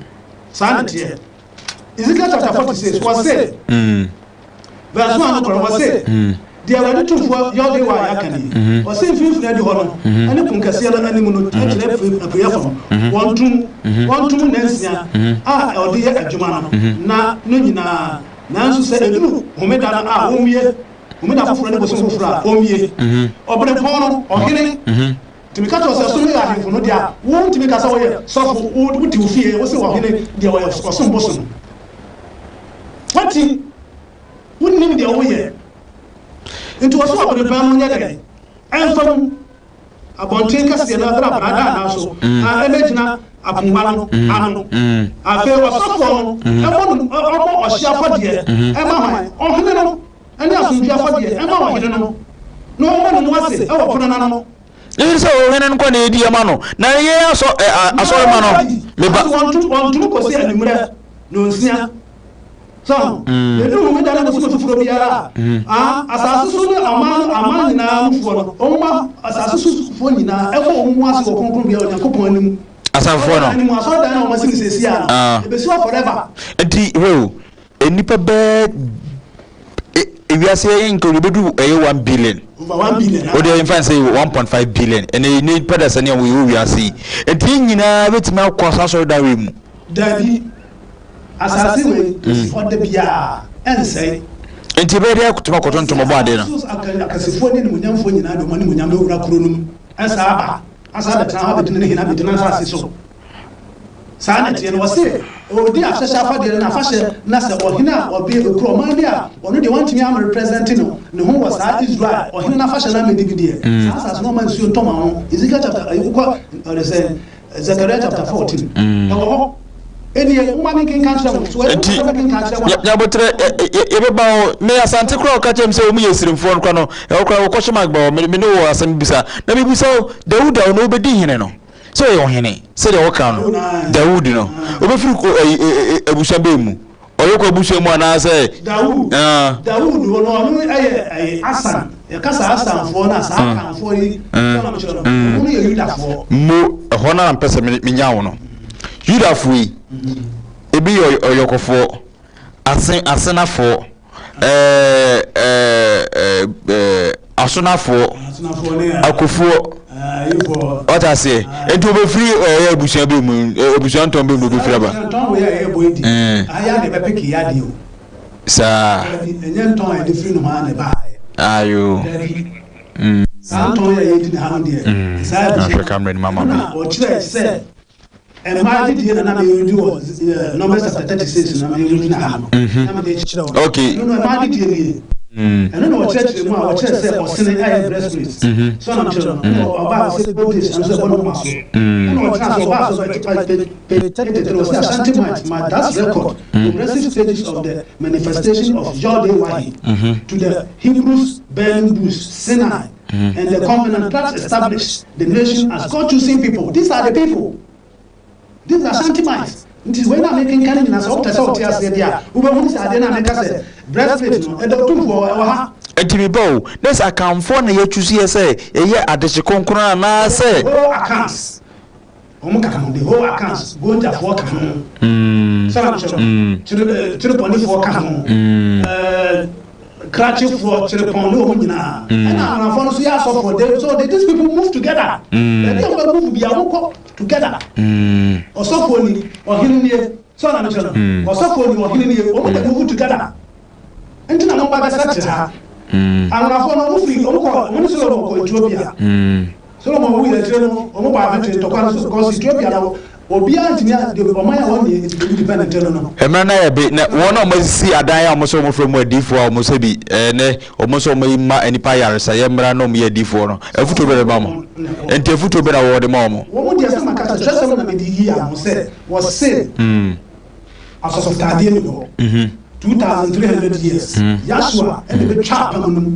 Saa na ɛteɛ. Ezekiel chapter 46, wɔse, verse 1 no kɔ no, wɔse, Deɛ Awurade Tumfoɔ Yahweh aka nie, Ɔse mfimfini adihɔ no ne ponkɛseɛ no anim no kyerɛ apueeɛ fam, wɔntom, wɔntom nnansia a wɔde yɛ adwuma no nna no nyinaa, nanso sɛ ɛduru homeda no a wɔmmue, homeda foforɔ ne bosome foforɔ a wɔmmue. Ɔberempɔn no, ɔhene, tumi ka kyerɛ wo sɛ som yɛ ahemfo no dea, wontumi nka sɛ woyɛ sɔfo, wote wo fie, wose ɔhene deɛ ɔyɛ ɔsom bosom. Woate? Wonnim deɛ woyɛ. Nti wɔse ɔberempɔn no nyɛ dɛn? Ɛmfa mu. Abɔnten kɛseɛ no abere abrada anaa so a ɛbɛgyina aponnwa no ano. Afei ɔsɔfoɔ no mmɔ no ɔmmɔ ɔhyeɛ afɔdeɛ mma hwan? Ɔhene no, ne asomdwoeɛ afɔdeɛ mma ɔhene no, na ɔmmɔ ne mu ase wɔ pono no ano. Ɛfiri sɛ ɔhene no kɔ na ɛdi ama no, na yɛn asɔ ɛ a asɔre ma no. Me ba. Nanso wɔntom kɔsi anwummerɛ nnɔnsia. So ho? Ɛduru Homeda ne bosome foforɔ biara a, asase so ne aman no aman nyinaa mufoɔ no, wɔmma asase so foɔ nyinaa ɛmmɔ wɔn mu ase wɔ kronkronbea Onyankopɔn anim. Asafoɔ no. Anim asɔredan no a wɔasi no seesei a no, ɛbɛsi hɔ forever. Nti hwɛ o, nnipa bɛɛ ewiase yɛ nka yɛbɛdu ɛyɛ 1 billion. Over 1 billion. O deɛ yɛmfa nsɛ 1.5 billion ɛnɛ nnipa da sɛ ne ɛwɔ wiase yi. Nti yɛn nyinaa bɛtumi akɔ saa asɔredan wei mu? Daabi. Asase wei esi hɔ da biara, ɛnsɛe. Nti ɛbɛyɛ dɛ akotuma akɔto ntoma bɔ ade no. Akɛsefoɔ ne animuonyamfoɔ nyinaa de wɔn animuonyam bɛwura kuro no mu, ɛsan aba, asan abɛtena hɔ abɛgyina ne hene abɛgyina asase so. Saa na ɛteɛ no, wɔse ɔdi afahyɛ afɔdeɛ no n'afahyɛ na sɛ ɔhene a ɔbe ɔkura ɔman bi a ɔno deɛ wantumi amrepresente no ne ho wɔ saa Israel ɔhene no afahyɛ no amɛdi bi deɛ, saa asase no ɔma nsuo ntɔ ma ho. Ezekiel chapter, wokɔ ɔde sɛ Zechariah chapter 14 ɛwɔ hɔ. Ɛnie, momma menkenka nkyerɛ mo. So ɛyɛ Nti, sɛ mɛkenka akyerɛ mo a? Nyabotrɛ, yɛbɛba hɔ. Me Asante koraa ɔka kyerɛ me sɛ wɔn yɛ Sirimfoɔ no koraa no, ɛhɔ koraa wɔkɔhyɛ mark ba hɔ. Me ne wɔ asɛm bisa. Na mebisa wo, Dawud a ɔno ɔbɛdi hene no, sɛ ɔyɛ ɔhene, sɛdeɛ wɔka no, Dawud no, ɔbɛfiri abusua bɛn mu? Ɔyɛ kɔ abusua mu anaasɛ? Dawud, Dawud wɔ no, ɔno yɛ ɛyɛ Asan. Yɛka saa Asanfoɔ no a, saa Akanfoɔ yi, sɛ ɔno kyerɛ no, ɔmo no yɛ Yudafoɔ. Mo, ɛhɔ no ara mpɛ sɛ menya wo no. Yudafoɔ yi, ebi yɛ ɔyɔkɔfoɔ, ase, asenafoɔ, ɛɛ, ɛɛ, ɛɛ, asonafoɔ, akofoɔ, ɔte aseɛ. Nti obɛfiri ɛyɛ abusua bɛ mu, abusua ntɔn bɛ mu obɛfiri aba. Saa. Ayo. Ahwɛ camera ni mama mi. Mmaa didie na na meyɛredi wɔ Numbers chapter 36 na meyɛredi na ha no na mede kyerɛ wo. Ɛno no mmaa didie nie. Ɛno na ɔkyerɛkyerɛ mu a ɔkyerɛ sɛ ɔsene ayɛ breastplate. So na mekyerɛ no. Ɛna ɔbaa ɔsɛ gold dish nso ɛbɔ ne moma so. Ɛna ɔtena so ɔbaa so page 33 ɔsɛ Ashanti might must thus record progressive stages of the manifestation of Yahweh Wahi to the Hebrews burning bush Sinai and the covenant that established the nation as God choosing people. These are the people. These are Ashanti mites. Nti wei na mekenka no nyina sɛ wopɛ sɛ wote aseɛ deɛ a, wobɛhunu sɛ adeɛ no a meka sɛ breastplate no, ɛda Otumfoɔ hɔ, ɛwɔ ha. Nti me ba o, na sɛ Akanfoɔ na yɛatwusu yɛ sɛ yɛyɛ adehye kronkron anaasɛ. The whole Akans, wɔn ka ho, the whole Akans, Gonjafoɔ ka ho, sɛ na mekyerɛ no, Kyerepɔnifoɔ ka ho, Krakyefoɔ, Kyerepɔn ne wɔn nyinaa. Ɛna Amonafoɔ no nso yɛ asɔfoɔ, they, so they, these people move together. Baabi a wɔbɛ move bia wɔkɔ together. Ɔsɔfoɔ ni, ɔhene nie, sɛ ɔna mekyerɛ no, ɔsɔfoɔ ni, ɔhene nie, wɔn de move together. Nti na wɔn ba bɛsɛ te ha. Amonafoɔ no, wɔn firi, wɔn kɔ, wɔn ne Solomon kɔ Ethiopia. Solomon wu yɛ akyire no, wɔn bɔ ahwete ntɔkwa no so because Ethiopia no, obiara ntumi a, de ɔman a wɔn nyɛ independent no no. Mmerɛ no ayɛ be na wɔn a wɔasisi adan a wɔn sɛ wɔfrɛ mu adiyifoɔ a wɔn sɛ bi ɛnɛ wɔn sɛ wɔn ma nnipa ayaresa yɛ mmara na wɔn yɛ adiyifoɔ no, afutuo bɛ na ma wɔn? Nti afutuo bɛ na wɔde ma wɔn? Wɔn deɛ sɛ maka sɛ twerɛsɛm na mede yi ano sɛ wɔse asɔfotaadeɛ ni hɔ 2300 years Yahshua ɛna bɛtwa apam no mu.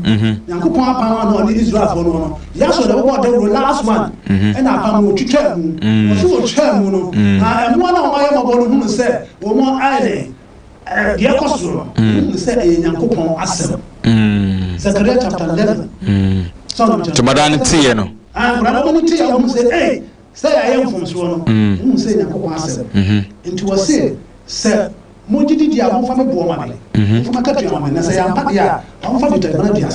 Nyankopɔn apam a na ɔne Israelfoɔ no no, Yahshua na bɛbɔ dawuro last one, ɛna apam no wɔtwitwaa mu. Wɔse wɔtwaa mu no, na mmoa no a wɔayɛ mmɔbɔ no hunu sɛ wɔn ayɛ dɛn? Deɛ ɛkɔ soɔ no, wɔhunu sɛ ɛyɛ Nyankopɔn asɛm. Zechariah chapter 11. Ntomadan no teeɛ no. Nkwadaa no wɔn teeɛ wɔhunu sɛ, ei, sɛ yɛayɛ mfomsoɔ no, wɔhunu sɛ Nyankopɔn asɛm. Nti wɔse sɛ. Mogye di deɛ a, momfa me boɔ ma me, momfa m'akatua ma me, na sɛ ɛyɛ ampa deɛ a, momfa dwetɛbena 30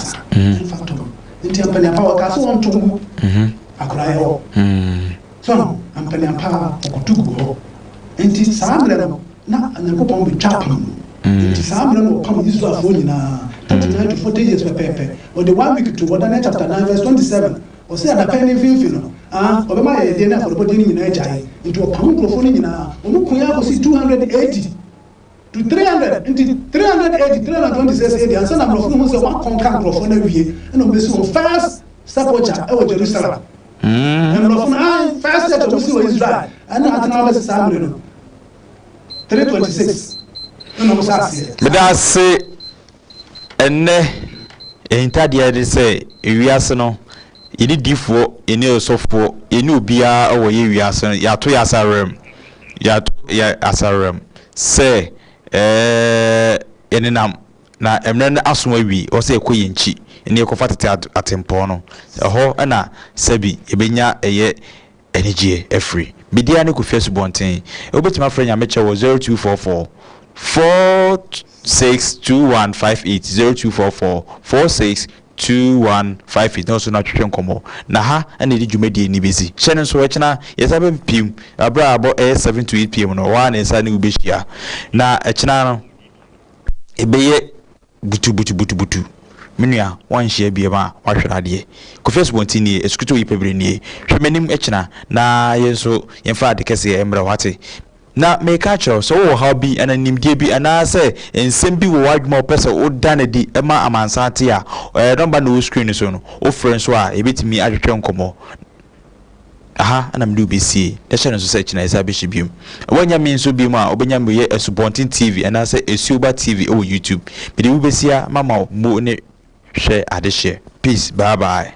mfa nto no. Enti ampaneampa wɔkaa sɛ wɔnto ngu akoraeɛ hɔ. So ahu? Ampaneampa wɔkɔto guu hɔ. Enti saa mmerɛ no, na Onyankopɔn bɛtwa apam no. Enti saa mmerɛ no wɔpam Israelfoɔ nyinaa, 39 to 40 years pɛpɛɛpɛ. Wɔde one week too hɔ, Daniel chapter 9 verse 27. Ɔse adapɛn no mfimfini no, ah, ɔbɛma ayɛyɛdeɛ ne afɔrebɔdeɛ no nyinaa agyae. Nti ɔpamo nkurɔfoɔ no nyinaa. Wɔn koeɛ ara kɔsii 200 AD to 300, nti 300 AD, 326 AD, ansa na aborɔfo no huu sɛ wɔakɔnka nkurɔfoɔ no awie, ɛna wɔbɛsi wɔn first sepulture ɛwɔ Jerusalem. Mmorɔfo no, ae, first church a wɔsi wɔ Israel, ɛna atena hɔ bɛsi saa mmere no, 326 ɛna wɔhyɛ aseɛ. Meda ase Ɛnnɛ, ahintadeɛ ne sɛ ewiase no, yɛnni difoɔ, yɛnni ɔsɔfoɔ, yɛnni obiara wɔ yɛ wiase no, yɛato yɛ asawerɛm, yɛato yɛ asawerɛm sɛ ɛɛ yɛnenam na mmerɛ no aso awie, ɛwɔ sɛ yɛkɔ yɛn nkyi ne yɛkɔfa tete atempɔn no, ɛhɔ na sɛbi yɛbɛnya ɛyɛ anigyeɛ afiri. Media ne Kofi Asubɔnten. Wobɛtumi afrɛ Nyamekyɛ wɔ 0244 462158, 0244 462158 na ɔso no atwetwe nkɔmmɔ. Na ha na yɛde dwumadie no bɛsi. Hyɛ no nso ɛkyena yɛsan bɛpiem berɛ a abɔ ɛyɛ 7 to 8 pm no, ɛhɔ ara na yɛsan ne wo bɛhyia. Na ɛkyena no ɛbɛyɛ Butubutubutubutu. Me nua, woanhyia biam a, woahwere adeɛ. Kofi Asubɔnten nie, Asukutu Oyi Pɛbrɛ nie. Hwɛ m'anim kyena na yɛn nso yɛmfa ade kɛseɛ mmrɛ wo, woate? Na mereka akyerɛ wo, sɛ wowɔ ɔhaw bi anaa nimdeɛ bi anaasɛ nsɛm bi wɔ w'adwene mu a wopɛ sɛ woda no adi ma amansan te a, ɛɛ nɔmba no wɔ screen no so no, wofrɛ nso a, yɛbɛtumi atwetwe nkɔmmɔ. Aha na mede wo bɛsie, na hyɛ no nso sɛ kyena yɛsan bɛhyia biom. Woannya me nso biom a, wobɛnya me yɛ Asubɔnten TV anaasɛ Asuoba TV wɔ YouTube. Mede wo bɛsia mama wo mo ne hwɛ adehyeɛ. Peace, bye bye.